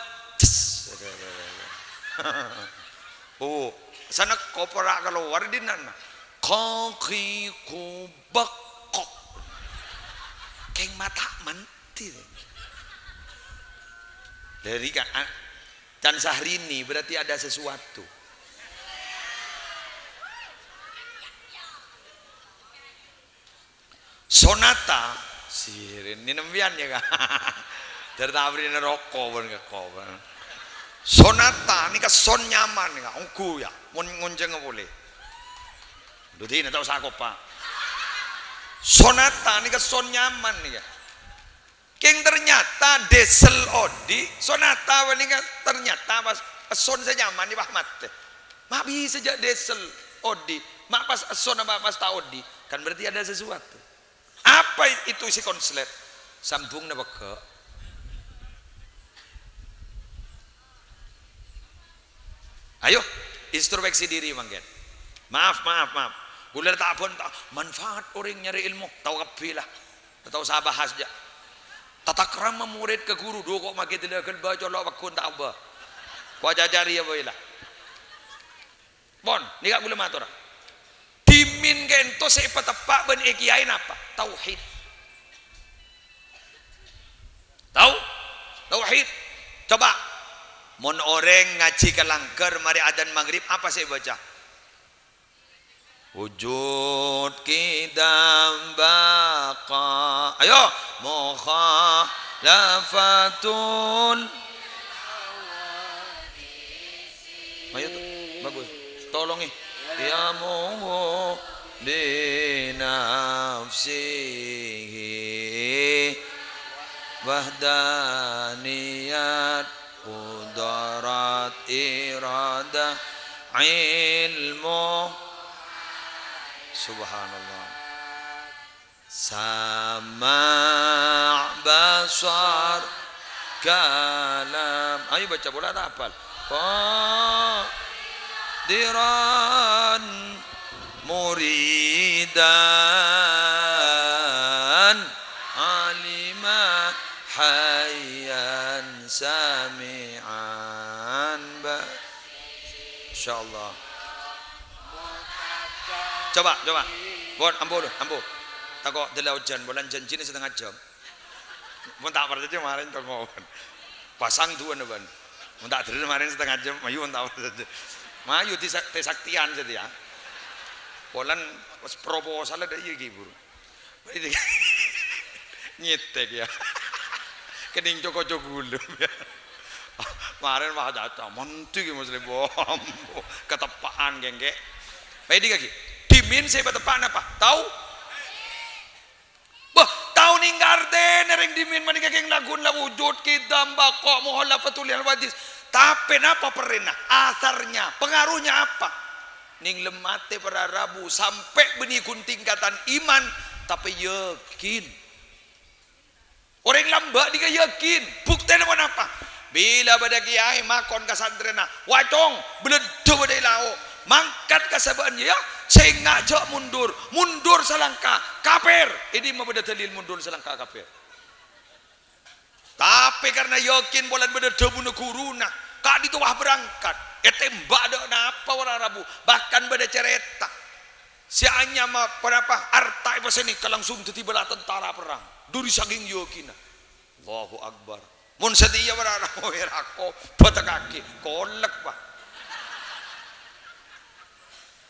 Oh, sanèka pora kalowar dinana. Kaki kubak kok. Kèng mata mantè. Dari ka-, a-, Can Syahrini, berarti ada sesuatu. Sonata, sirin, nènem piyan ya, Kak? Dari tabri roko pun keko, pun. Sonata nèka son nyaman nèka, ongghu ya, mon ngonjhângnga polè. Dudina ta' osa kopa. Sonata nèka son nyaman nèka. Kèng ternyata diesel odi', sonata panèka ternyata pas son sè nyaman nèka pas matè. Ma' bisa jhâ' diesel odi', ma' pas son apa pas ta' odi', kan berarti ada sesuatu. Apa itu isi konslet? Sambungnga pegghâ'. Ayo, introspeksi diri mangkèn. Maaf, maaf, maaf. Ghulâ ta' bân ta' manfaat orèng nyarè ilmu, tao kabbhi la. Ta' osa bahas jhâ'. Tata krama murid ka ghuru, dhu ko' maghi dâlâghâl bâ colo' pegghun ta' obâ. Ko' acacarè ya bhâi la. Pon, nèka ghulâ mator. Dhimèn ka'ènto sè èpateppa' bân è kèyaè napa? Tauhid. Tau? Tauhid. Coba. Mon orèng ngajhi ka langghâr marè adzan maghrib, apa sè èbâca? Wujud, qidam, baqa. Ayo, mukhalafatul. Ayo, tuh. Bagus. Tolongè. Yamuhu binafsihi. Wahdaniyat, qudrat, iradah, ilmu. Subhanallah. Sama', basar, kalam. Ayo bâca polè, ta' apal. Qadiran, muridan, aliman, hayyan, sami'an, ba-, Insyaallah. Coba, coba. Pon, ambu, ambu. Tako' dâlâ ojhân, bulân jhânjhina satengnga jhâm. Mon ta' parcajâ, marèn toko'. Pasang duwâna bân. Mon ta' dâri marèn satengnga jhâm, mayu mon ta' parcajâ. Mayu di sa-, tè saktèyan satèya. Polana pas proposal dâ' iyâ ghi' buru. Nyètèk ya. Kenning coko-coko ghulâ. Marèn wah caca, mendhi ghi' Muslim. Ambo, keteppa'an ghi' engko'. Bâ' dhi' kaghi. Dhimèn sè pateppa' napa? Tau? Bâh, tau nèng artèna rèng dhimèn panèka kèng laghun la wujud, qidam, baqa, mukhalafatul lil hawadits. Tapè napa perrèna? Asarnya, pengaruhnya apa? Nèng lem atè para rabu sampè' bânnè ghun tingkatan iman, tapè yakin. Orèng lambâ' nèka yakin. Buktèna ponapa? Bilâ bâdâ kèyaè makon ka santrèna, "Wacong, bâlâddhâ bâdâ è lao'. Mangkat ka sabâ'ân, yâ, sènga' jhâ' mundur. Mundur salangka, kafir." È dimma bâdâ dalil mundur salangka kafir? Tapè karna yakin polana bâdâ dhâbuna ghuruna, ka'dinto wah berangkat. Ètèmbhâk dâ' napa para rabu, bahkan bâdâ carèta. Sè anyama ponapa arta èpasènèka langsung dhâddhi bâlâ tentara perrang. Duri sakèng yakinna. Allahu Akbar. Mon satèya para rabu, è rako, bâtèkaghi, kolek, Pak.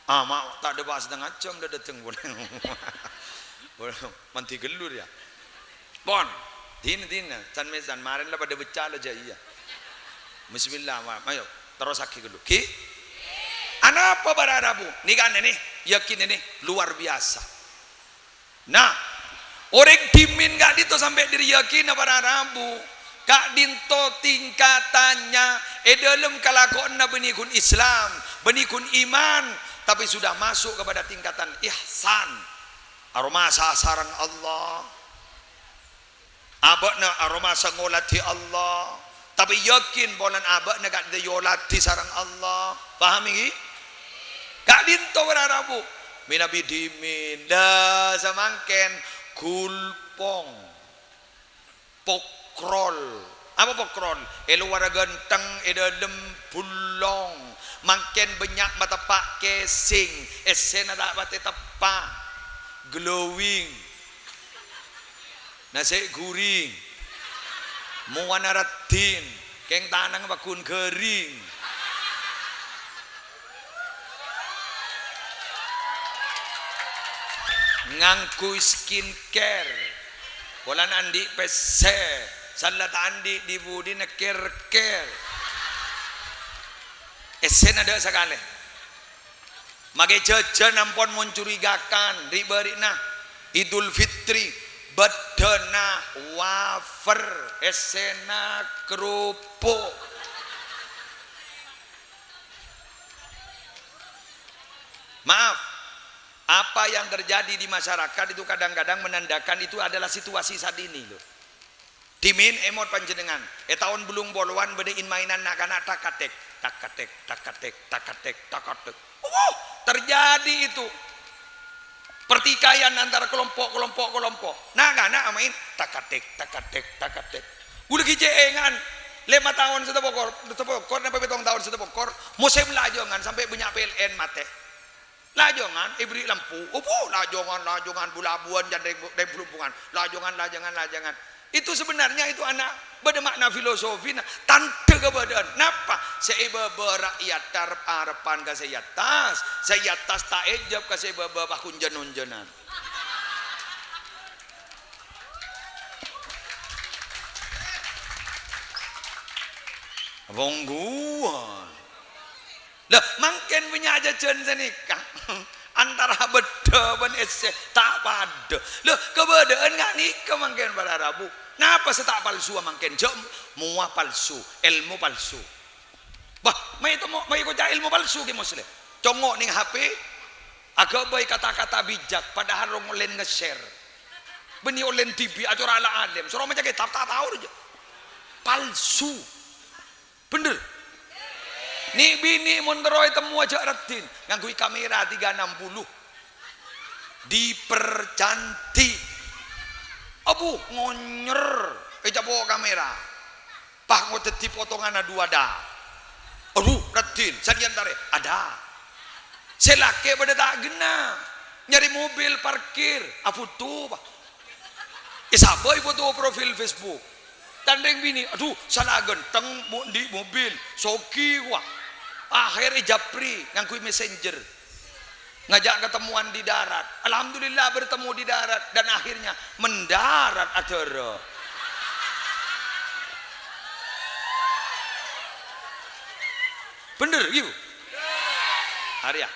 Ah, ma' ta' dâpa' satengnga jhâm dâ' dâteng polè. Mandi ghâllu rèya. Pon, dina-dina, can-mècan, marèn la padâ bâca la jâ' iyâ. Bismillah, ma-, mayo, terrosaghi ghâllu. Ghi? Anapa para rabu? Nèka anè, yakin ini luar biasa. Nah, orèng dhimèn ka'dinto sampè' dâri yakinna para rabu, ka'dinto tingkatannya è dâlem kalakowanna bânnè ghun Islam, bânnè ghun iman, tapè sudah masuk kepada tingkatan ihsan. Aromasa sareng Allah. Abâ'na aromasa ngoladhi Allah, tapè yakin polana abâ'na ka'dinto èoladhi sareng Allah. Paham, ènggi? Ka'dinto para rabu. Mènabi dhimèn. La, samangkèn gulpong. Pokrol. Apa pokrol? È lowarra ghântheng, è dâlem bullong. Mangkèn bânnya' mateppa' casing. Essèna ta' patè teppa'. Glowing. Nasè' ghuring. Mowana raddhin, kèng tanang paggun ghâring. Ngangghuy skincare, polana andi' pèssè, sala ta' andi' dhi-budhina kèr-kèr. Essèna tadâ' sakalè. Makè jhâjhân ampon mencurigakan, ri'-bâri'na Idul Fitri, bâddhâna wafer, essèna kerupuk. Maaf, apa yang terjadi di masyarakat itu kadang-kadang menandakan itu adalah situasi saat ini, loh. Dhimèn èmot panjhennengngan, è taon bâllung polowan bâdâ in-maènan na'-kana' tak-katek, tak-katek, tak-katek, tak-katek, tak-katek. Wuh, terjadi itu pertikaian antara kelompok, kelompok, kelompok. Na'-kana' amaèn tak-katek, tak-katek, tak-katek. Ghulâ ghi' cè' èngan, lèma taon sè tapokor, tapokor, napa pètto taon sè tapokor, mosèm lajângan sampè' bânnya' P L N matè. Lajângan èberri' lampu, opo, lajângan, lajângan, bu-labuwân, can rèng-, rèng-, bulumpungan. Lajângan, lajângan, lajângan. Itu sebenarnya itu ana' bâdâ makna filosofina, tandhâ kabâdâ'ân. Napa? Sè èbâbâ ra'yat arep-arebbhân ka sè è attas, sè è attas ta' èjâb ka sè èbâbâ paghunjân-onjhânan. Bongguwân. Lah, mangkèn bânnya' jhâjhân sanèka. Antara bâddhâ bân essè ta' padâ. Lah, kabâdâ'ân nga' nèka mangkèn para rabu. Napa sè ta' palsu mangkèn? Jhâ' mowa palsu, èlmo palsu. Bâh, mayu temmo, mayu koca' èlmo palsu, Kè Muslim. Congo' neng H P, aghâbây kata-kata bijak, padahal rong ollèn nge-share. Bânnè ollèn dhibi' acora' la alèm, soro maca kètab, ta' tao rèya. Palsu. Bhender? Nè'-binè' mon terro ètemmo jhâ' raddhin, ngangghuy kamera tiga enam puluh. Dipercantik. Abu, ngonyer, ècapo' kamera. Pas ngodâddhi potonganna duwâ' dâ'. Aduh, raddhin, sanèyan tarè, ada. Sè lakè' padâ ta' ghenna. Nyarè mobil parkir, afoto, Pak. Èsabâ' èfoto profil Facebook. Can rèng-binè', aduh, sala ghântheng, mo-, andi' mobil, soghi, wa. Akhèr èjhâprè ngangghuy messenger. Ngajak ketemuan di darat. Alhamdulillah bertemu di darat dan akhirnya mendarat adârâ. Bhender, ghi, Bu? Arèya.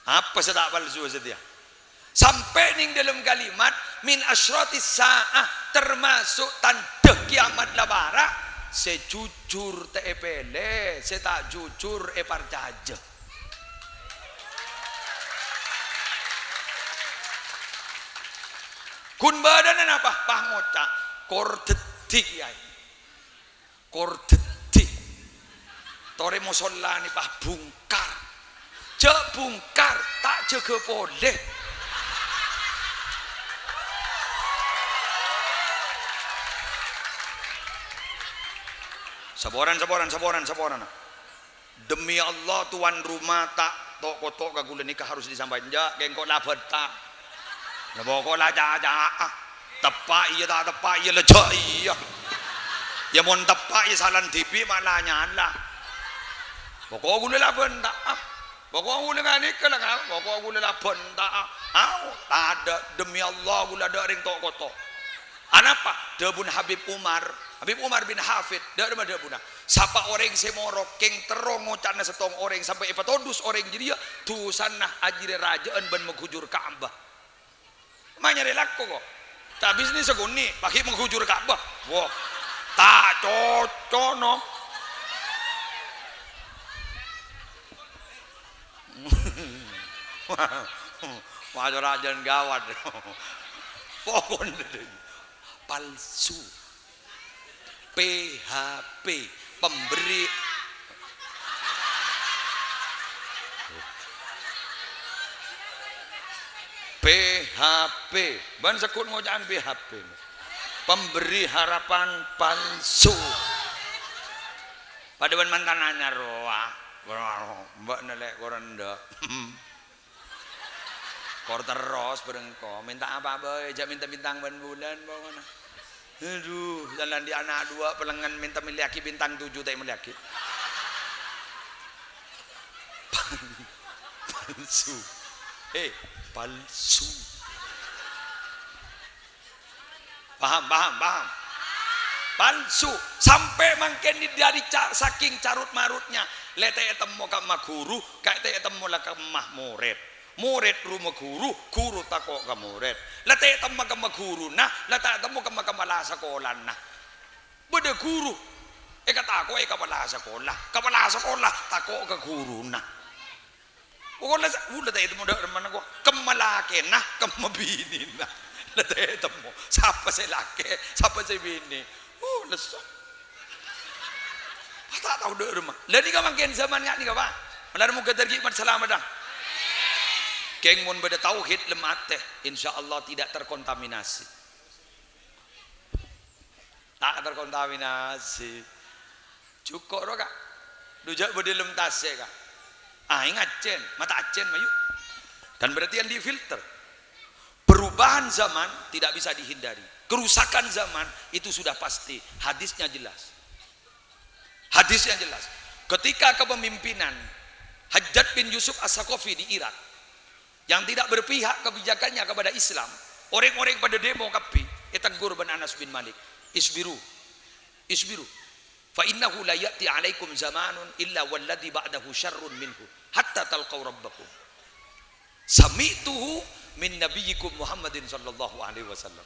Apa sè ta' palsu satèya? Sampè' neng dâlem kalimat min asyratis sa'ah, termasuk tandhâ kiamat la para', sè jujur ta' èpèlè, sè ta' jujur èparcajâ. Ghun bâdâna napa? Pas ngoca', "Kor dhâddhi, Kèyaè. Kor dhâddhi. Torè mosolla nè pas bungkar. Jhâ' bungkar, ta' jâgâ polè." Saporana, saporana, saporana, saporana. Demi Allah, tuan rumah ta' to'-koto' ka ghulâ nèka harus disampaikan. Jhâ', kèng ko' la bânta'. La poko' la ca'-ca'a. Teppa' iyâ ta' teppa' iyâ, la jhâ' iyâ. Yâ mon teppa' iyâ salan dhibi' ma' la nyala. Poko' ghulâ la bânta'a. Poko' ghulâ nganèka la nga-, poko' ghulâ la bânta'a. Au, tadâ', demi Allah ghulâ adâ' rèng to'-koto'. Anapa? Dhâbuna Habib Umar, Habib Umar bin Hafid, dhâ-, dhâbuna, "Sapa orèng sè morok kèng terro ngoca'na sèttong orèng sampè' èpatodus orèng jârèya, dusana ajârèya rajâ'ân bân maghujur Ka'bah." Ma' nyarè lako, ko'. Ta' bisnis sakonè', paghi' maghujur Ka'bah. Wah, ta' coco', no. Wah, wah, rajâ'ân gawat. Pokokna palsu. P H P, pemberi, P H P, bân sekut ngoca'an P H P. Pemberi harapan palsu. Padâ bân mantan anyar, rowa. Mbak nelek korenda. Kor terros bâreng ko, mènta apa bhâi, jhâ' mènta bintang bân bulân pokokna. Aduh, jalan di anak dua pelengen mènta mellèyaghi bintang tujuh ta' mellèyaghi. Palsu. Eh, palsu. Paham, paham, paham? Palsu. Sampè' mangkèn dhâri ca-, saking carut-marutnya, La ta' ètemmo ka'emma ghuru, ka ta' ètemmo la ka'emma morèd. Morèd roma ghuru, ghuru tako' ka morèd. La ta' ètemmo ka'emma ghuruna, la ta' ètemmo ka'emma kapala sakolana. Bâdâ ghuru èkatako'è kapala sakola, kapala sakola tako' ka ghuruna. Poko'na sa-, ghulâ ta' ètemmo dâ' remmana ko', ka'emma lakèna, ka'emma binèna. La ta' ètemmo. Sapa sè lakè', sapa sè binè'. Uh, lesso. Pas ta' tao dâ' remma. La nèka mangkèn zaman nga' nèka, Pak. Malar moghâ dhâggi' mat salamet, dâ. Kèng mon bâdâ tauhid lem atè, insyaallah tidak terkontaminasi. Ta' terkontaminasi. Jhuko' ro, Ka'. Dhu jhâ' bâdâ lem tasè', Ka'. Ah, èngacèn, mata accèn, mayu. Kan berarti kan difilter. Perubahan zaman tidak bisa dihindari. Kerusakan zaman itu sudah pasti. Hadisnya jelas. Hadisnya jelas. Ketika kepemimpinan Hajjaj bin Yusuf As-Saqafi di Irak, yang tidak berpihak kebijakannya kepada Islam, orèng-orèng padâ demo kabbhi, ètegghur bân Anas bin Malik, "Isbiru, isbiru, fa innahu la ya'ti 'alaikum zamanun illa walladzi ba'dahu syarrun minhu, hatta talqau rabbakum. Sami'tuhu min nabiyyikum Muhammadin sallallahu alaihi wasallam."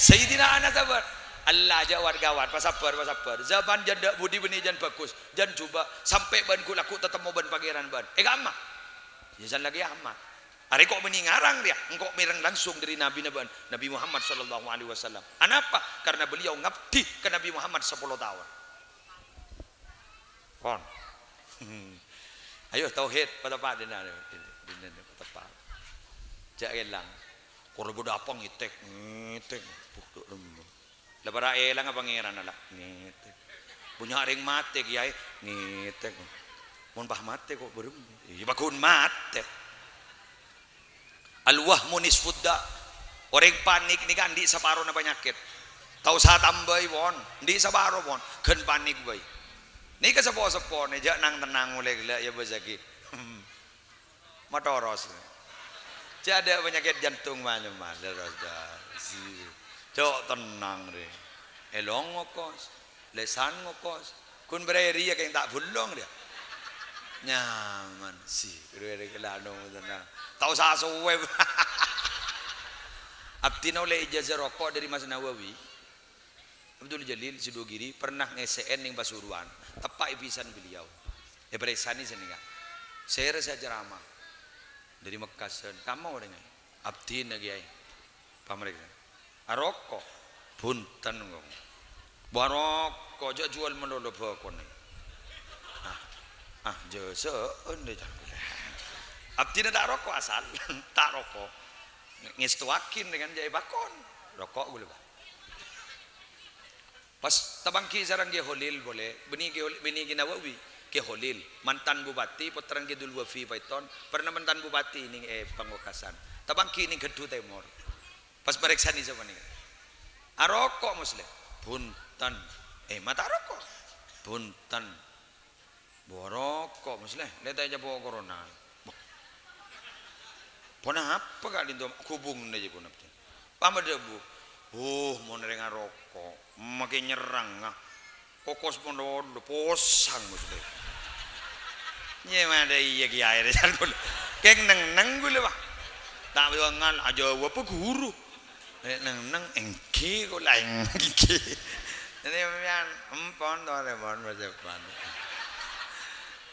Sayyidina Anas sabbhâr, "Allah, jhâ' wat-ghâwat, pasabbhâr, pasabbhâr. Zaman jhân dâ' budi bânnè jhân bhâghus, jhân jhubâ', sampè' bâ'ân ghu'-lagghu' tatemmo bân Pangèran bâ'ân." È ka'emma? Yâ, san la kiyamat. Arè ko' bânnè ngarang rèya, engko' mèreng langsung dâri nabina bâ'ân, Nabi Muhammad sallallahu alaihi wasallam. Anapa? Karena beliau ngabdi ka Nabi Muhammad sapolo taon. Pon. Ayo, tauhid, pateppa' dinna', dinna', pateppa'. Jhâ' èlang. Kor bâdâ apa ngètèk, ngètèk. Buh, dâ' remma. La para' èlang apa Pangèran la? Ngètèk. Bânnya' rèng matè, Kèyaè? Ngètèk. Mon pas matè ko' bârâmma? Iyâ, paghun matè. Al-wahmu nisfud da'. Orèng panik nèka andi' saparona panyakèt. Ta' osa tambâi, pon. Andi' saparo, pon. Ghân panik bhâi. Nèka po-seppona, jhâ' nang-tennang molè ghellâ', yâ, bâsaghi. Matoros. Jhâ' adâ' panyakèt jantung manyemma, terros, terros. Jhâ' tennang, rè. Èlong ngokos, lèsan ngokos. Ghun bârâ' rèya kèng ta' bhulong, rèya. Nyaman, sih. Rè, rè, kèla anu, tennang. Ta' osa sowè. Abdhina ollè ijazah roko' dâri Mas Nawawi. Abdul Jalil Sidogiri pernah ngèssè'è neng Pasuruan, teppa' è bhisan beliau. Èparèksanè sanèka. Sèra sè acaramah. Dâri Mekkasân, kamma orèngnga? Abdhina, Kèyaè. Pamarèksa. Aroko'? Bhunten, kong. Bâ aroko', jhâ' juwâl malolo bhâkona. Ah, ah, jhâ' sè'en, dè, ca'na. Abdhina ta' aroko' asal, ta' aroko'. Ngèstowaghi, kan, jhâ' èpakon. Roko' ghulâ, Pak. Pas tapangghi sareng Kè Kholil polè, bânnè Kè Kholil, bânnè Kè Nawawi, Kè Kholil, mantan bupati, pottrana Kè Dul Wafi Paiton, pernah mantan bupati neng è Pamekasan. Tapangghi neng Ghâdhu Tèmor. Pas parèksanè sapanèka. "Aroko', Muslèh?" "Bhunten." "Eh, ma' ta' aroko'?" "Bhunten." "Bâ aroko', Muslèh, lè ta' ècapo' corona." Bâh. Ponapa ka'dinto ghubungnga jâ ponapa? Pama dhâbu, "Uh, mon rèng aroko', makè nyerrang, ah. Kokos mon lolo, posang, Muslèh." Yâ, madâ iyâ, Kèyaè, rè, san ghulâ. Kèng neng-neng ghulâ, Pak. Ta' bângal, ajâwâbbhâ ghuru. Rè' neng-neng, "Èngghi, kaulâ èngghi." Jadi, sampèyan, empon, to, rè, mon, mon, mon.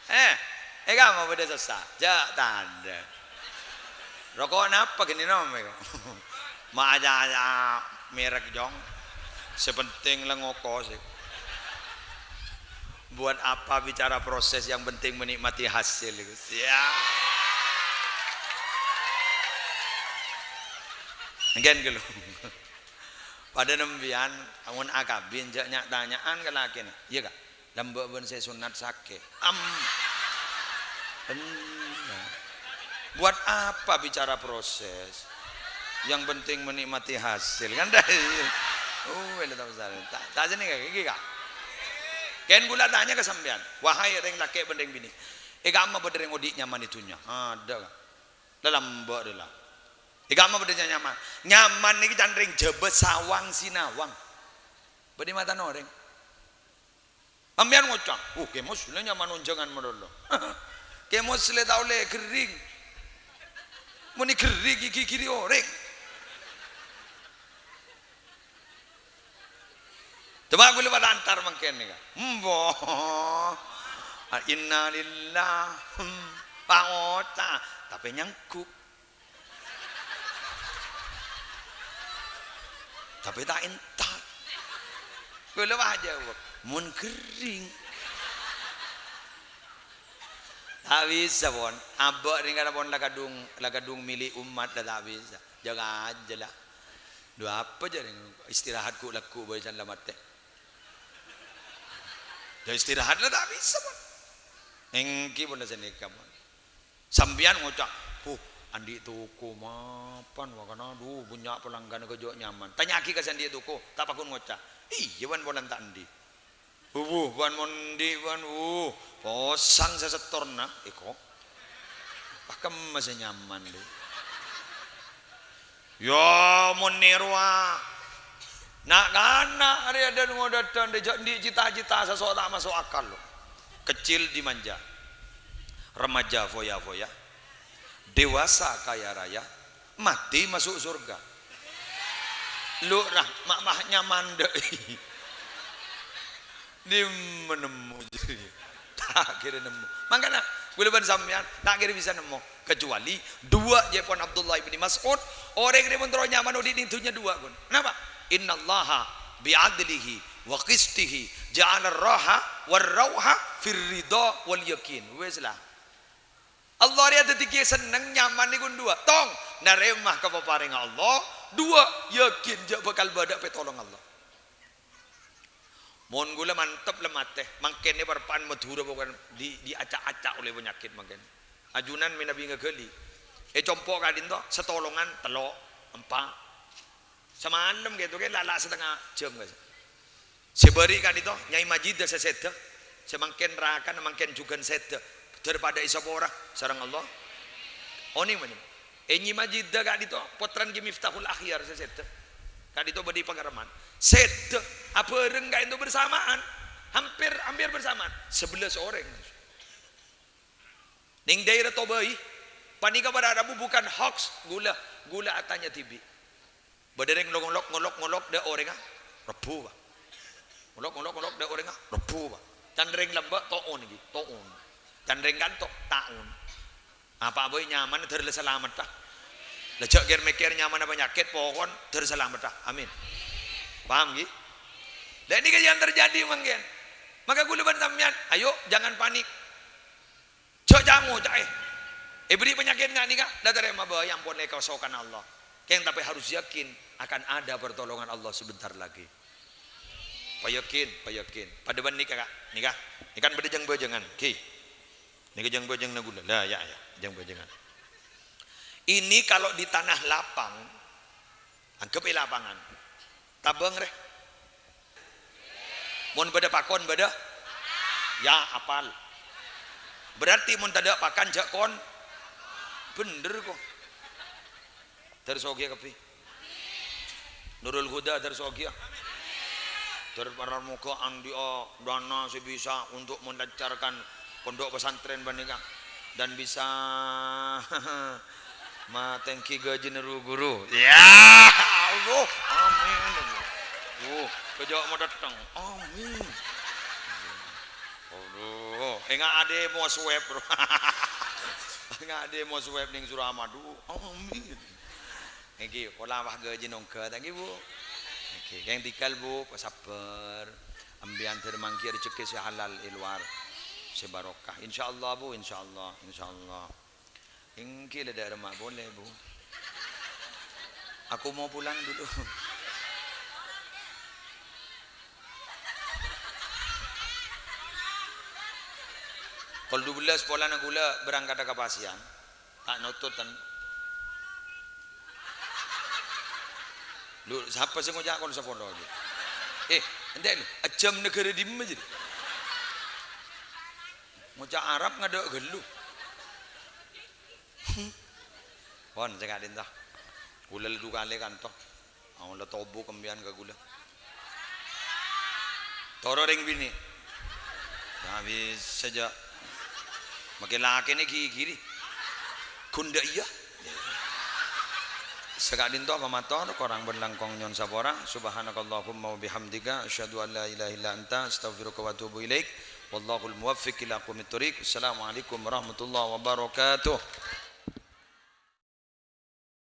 Eh, è kamma bâdâ sossa? Jhâ' tadâ'. Roko' napa ghâni nom, èko? Ma' aja-aja merek, Jong. Sè penting la ngokos, èko. Buat apa bicara proses, yang penting menikmati hasil, èko. Siap. Ènggen ghâllu. Padâ nembiyân, amun akabin, jhâ' nya'-tanya'an ka lakèna. Iyâ, Ka'? Lambâ' bân sè sunnat sakè'. Am-, bener. Buat apa bicara proses? Yang penting menikmati hasil, kan? Dah, iya. Oh, wala ta' usah. Ta', ta' sènè, Ka', iki, Ka'. Kèng ghulâ tanya ka sampèyan. Wahai rèng lakè' bân rèng binè'. È kamma bâdâ rèng odi' nyaman è dhunnya? Adâ', Ka'. La lambâ' rè la. È kamma bâdâ nyaman. Nyaman nèkè can rèng Jhâbâ Sawang Sinawang. Bâdâ matan orèng. Sampèyan ngoca', "Uh, Kè Mus la nyaman onjhângan malolo." Kè Mus la ta' ollè ghering. Mon èghering ghi' èghiri orèng. Coba kaulâ padâ antar mangkèn nèka. Embo. Innalillah. Hmm. Pangoca'. Tapè nyanggup. Tapè ta' entar. Kaulâ pas ajâwâb, "Mon ghering." Ta' bisa, pon. Abâ' nèka la, pon, la kadhung, la kadhung mili' ommat la ta' bisa. Jâgâ ajâ la. Dhu apa jârèya, istirahat ghu'-lagghu' bhâi san la matè. Jâ istirahat la ta' bisa, pon. Èngghi pon la sanèka, pon. Sampèyan ngoca', "Huh, andi' toko mapan, wa kana, dhu, bânnya' pelanggan ghâjâ' nyaman." Tanya'aghi ka sè andi' toko, ta' pagghun ngoca', "Iyâ, bân polana ta' andi'." "Wuh, bân mon andi', bân, wuh, posang sè sèttorna." Èko. Pas kemma sè nyaman, dhu. Yâ, mon nèrowa. Na'-kana' arèya dâ' ngodâdân, dâ' jâ' andi' cita-cita sè so-, ta' maso' akal, lo. Kecil dimanja. Remaja foya-foya. Dewasa kaya raya. Mati masuk surga. Lu, ra, ma', ma' nyaman, dâ'. Dimma nemmo jârèya? Ta' kèra nemmo. Mangkana, kaulâ bân sampèyan ta' kèra bisa nemmo. Kecuali dua, jâ' pon Abdullah ibni Mas'ud, orèng rèya mon terro nyaman odi' neng dhunnya dua, ghun. Kenapa? "Innallaha bi'adlihi wa qistihi ja'ala raha war rauha fir ridha wal yakin." Wes lah. Allah rèya dhâddhi ghi' senneng nyaman nèko dua. Tong, narèma kapaparèngnga Allah. Dua, yakin jâ' bhâkal bâdâ pitolong Allah. Mon kaulâ mantep la matè, mangkèn è parpa'an Madhurâ pokokna di-, diaca'-aca' ollè panyakèt mangkèn. Ajunan mènabi ngaghâli. È compo' ka'dinto, satolongan tello', empa'. Samalem kèto kè la'-la' satengnga jam, guys. Sè bâri' ka'dinto, Nyai Majida sè sèdhâ, sè mangkèn rakana mangkèn jhughân sèdhâ, dâr padâ èsapora sareng Allah. Onèng, manjeng. È Nyai Majida ka'dinto, pottrana Kè Miftahul Akhyar sè sèdhâ. Ka'dinto bâdâ è Pakarman. Sèdhâ, abhâreng ka'dinto bersamaan. Hampir, hampir bersamaan. Sebelas orèng. Neng daerah Tobai, panèka para rabu bukan hoax, kaulâ, kaulâ atanya dhibi'. Bâdâ rèng ngolok-ngolok, ngolok-ngolok dâ' orèngnga, rebbhu, Pa'. Ngolok-ngolok, ngolok dâ' orèngnga, rebbhu, Pa'. Can rèng lambâ' to'on ghi, to'on. Can rèng kanto, ta'on. Apa bhâi nyamana dâr la salameddhâ. La jâ' kèr-mèkkèr nyamana panyakèt, pokon dâr salameddhâ. Amin. Paham ghi? La nèka yang terjadi mangkèn. Maka kaulâ bân sampèyan, ayo jangan panik. Jâ' ca-ngoca', eh. Èbâri' panyakèt nga' nèka, la tarèma bhâi, ampon la èkasokan Allah. Kèng tapè harus yakin akan ada pertolongan Allah sebentar lagi. Payakin, payakin. Padâ bân nèka, Ka'. Nèka. Nèka kan bâdâ jâng-bâjângan. Ghi. Nèka jâng-bâjânganna kaulâ. La, ya, ya. Jâng-bâjângan. Ini kalau di tanah lapang, anggap è lapangan. Tabâng, rè. Mon bâdâ pakon, bâdâ? Ya, apal. Berarti mon tadâ' pakan, jâ' kon. Bhender, ko. Dâr soghi kabbhi. Nurul Huda dâr soghi, ya. Dâr para moghâ andi'â dana sè bisa untuk melancarkan pondok pesantren panèka dan bisa matèngghi gajina ru-ghuru. Ya Allah, amin. Oh, kejak mau datang. Amin. Aduh, enggak ada mau swab, bro. Enggak ada mau swab ning Suramadu. Amin. Ngghi, pola wah gajin ongghâ, ta' ngghi, Bu? Ngghi, kèng tigal, Bu, sabbhâr. Ambiyân dâr mangghi rejhekkè sè halal è lowar, sè barokah. Insyaallah, Bu, insyaallah, insyaallah. Ngghi, la dâ' remma polè, Bu. Aku mau pulang dulu. Kol dubellâs polana kaulâ berangkat ka Pasian. Ta' nototan. Lu, sapa sè ngoca' kol sapolo, jâ? Eh, entek, lu. Ajâm naghârâ dimma, jâ? Ngoca' Arab ngadâ' ghâllu. Pon, sè ka'dinto. Kaulâ la du kalè kanto. Aolla tobu' kembiyan ka kaulâ. Toro' rèng binè'. Abis saja. Make lakèna ghi-ghiri. Ghu ndâ' iyâ. Saka'dinto pamator, korang bân langkong nyo'on sapora. Subhanakallahumma wa bihamdika, asyhadu an la ilaha illa anta, astaghfiruka wa atubu ilaik. Wallahul muwaffiq ila aqwamit thoriq. Assalamualaikum warahmatullahi wabarakatuh.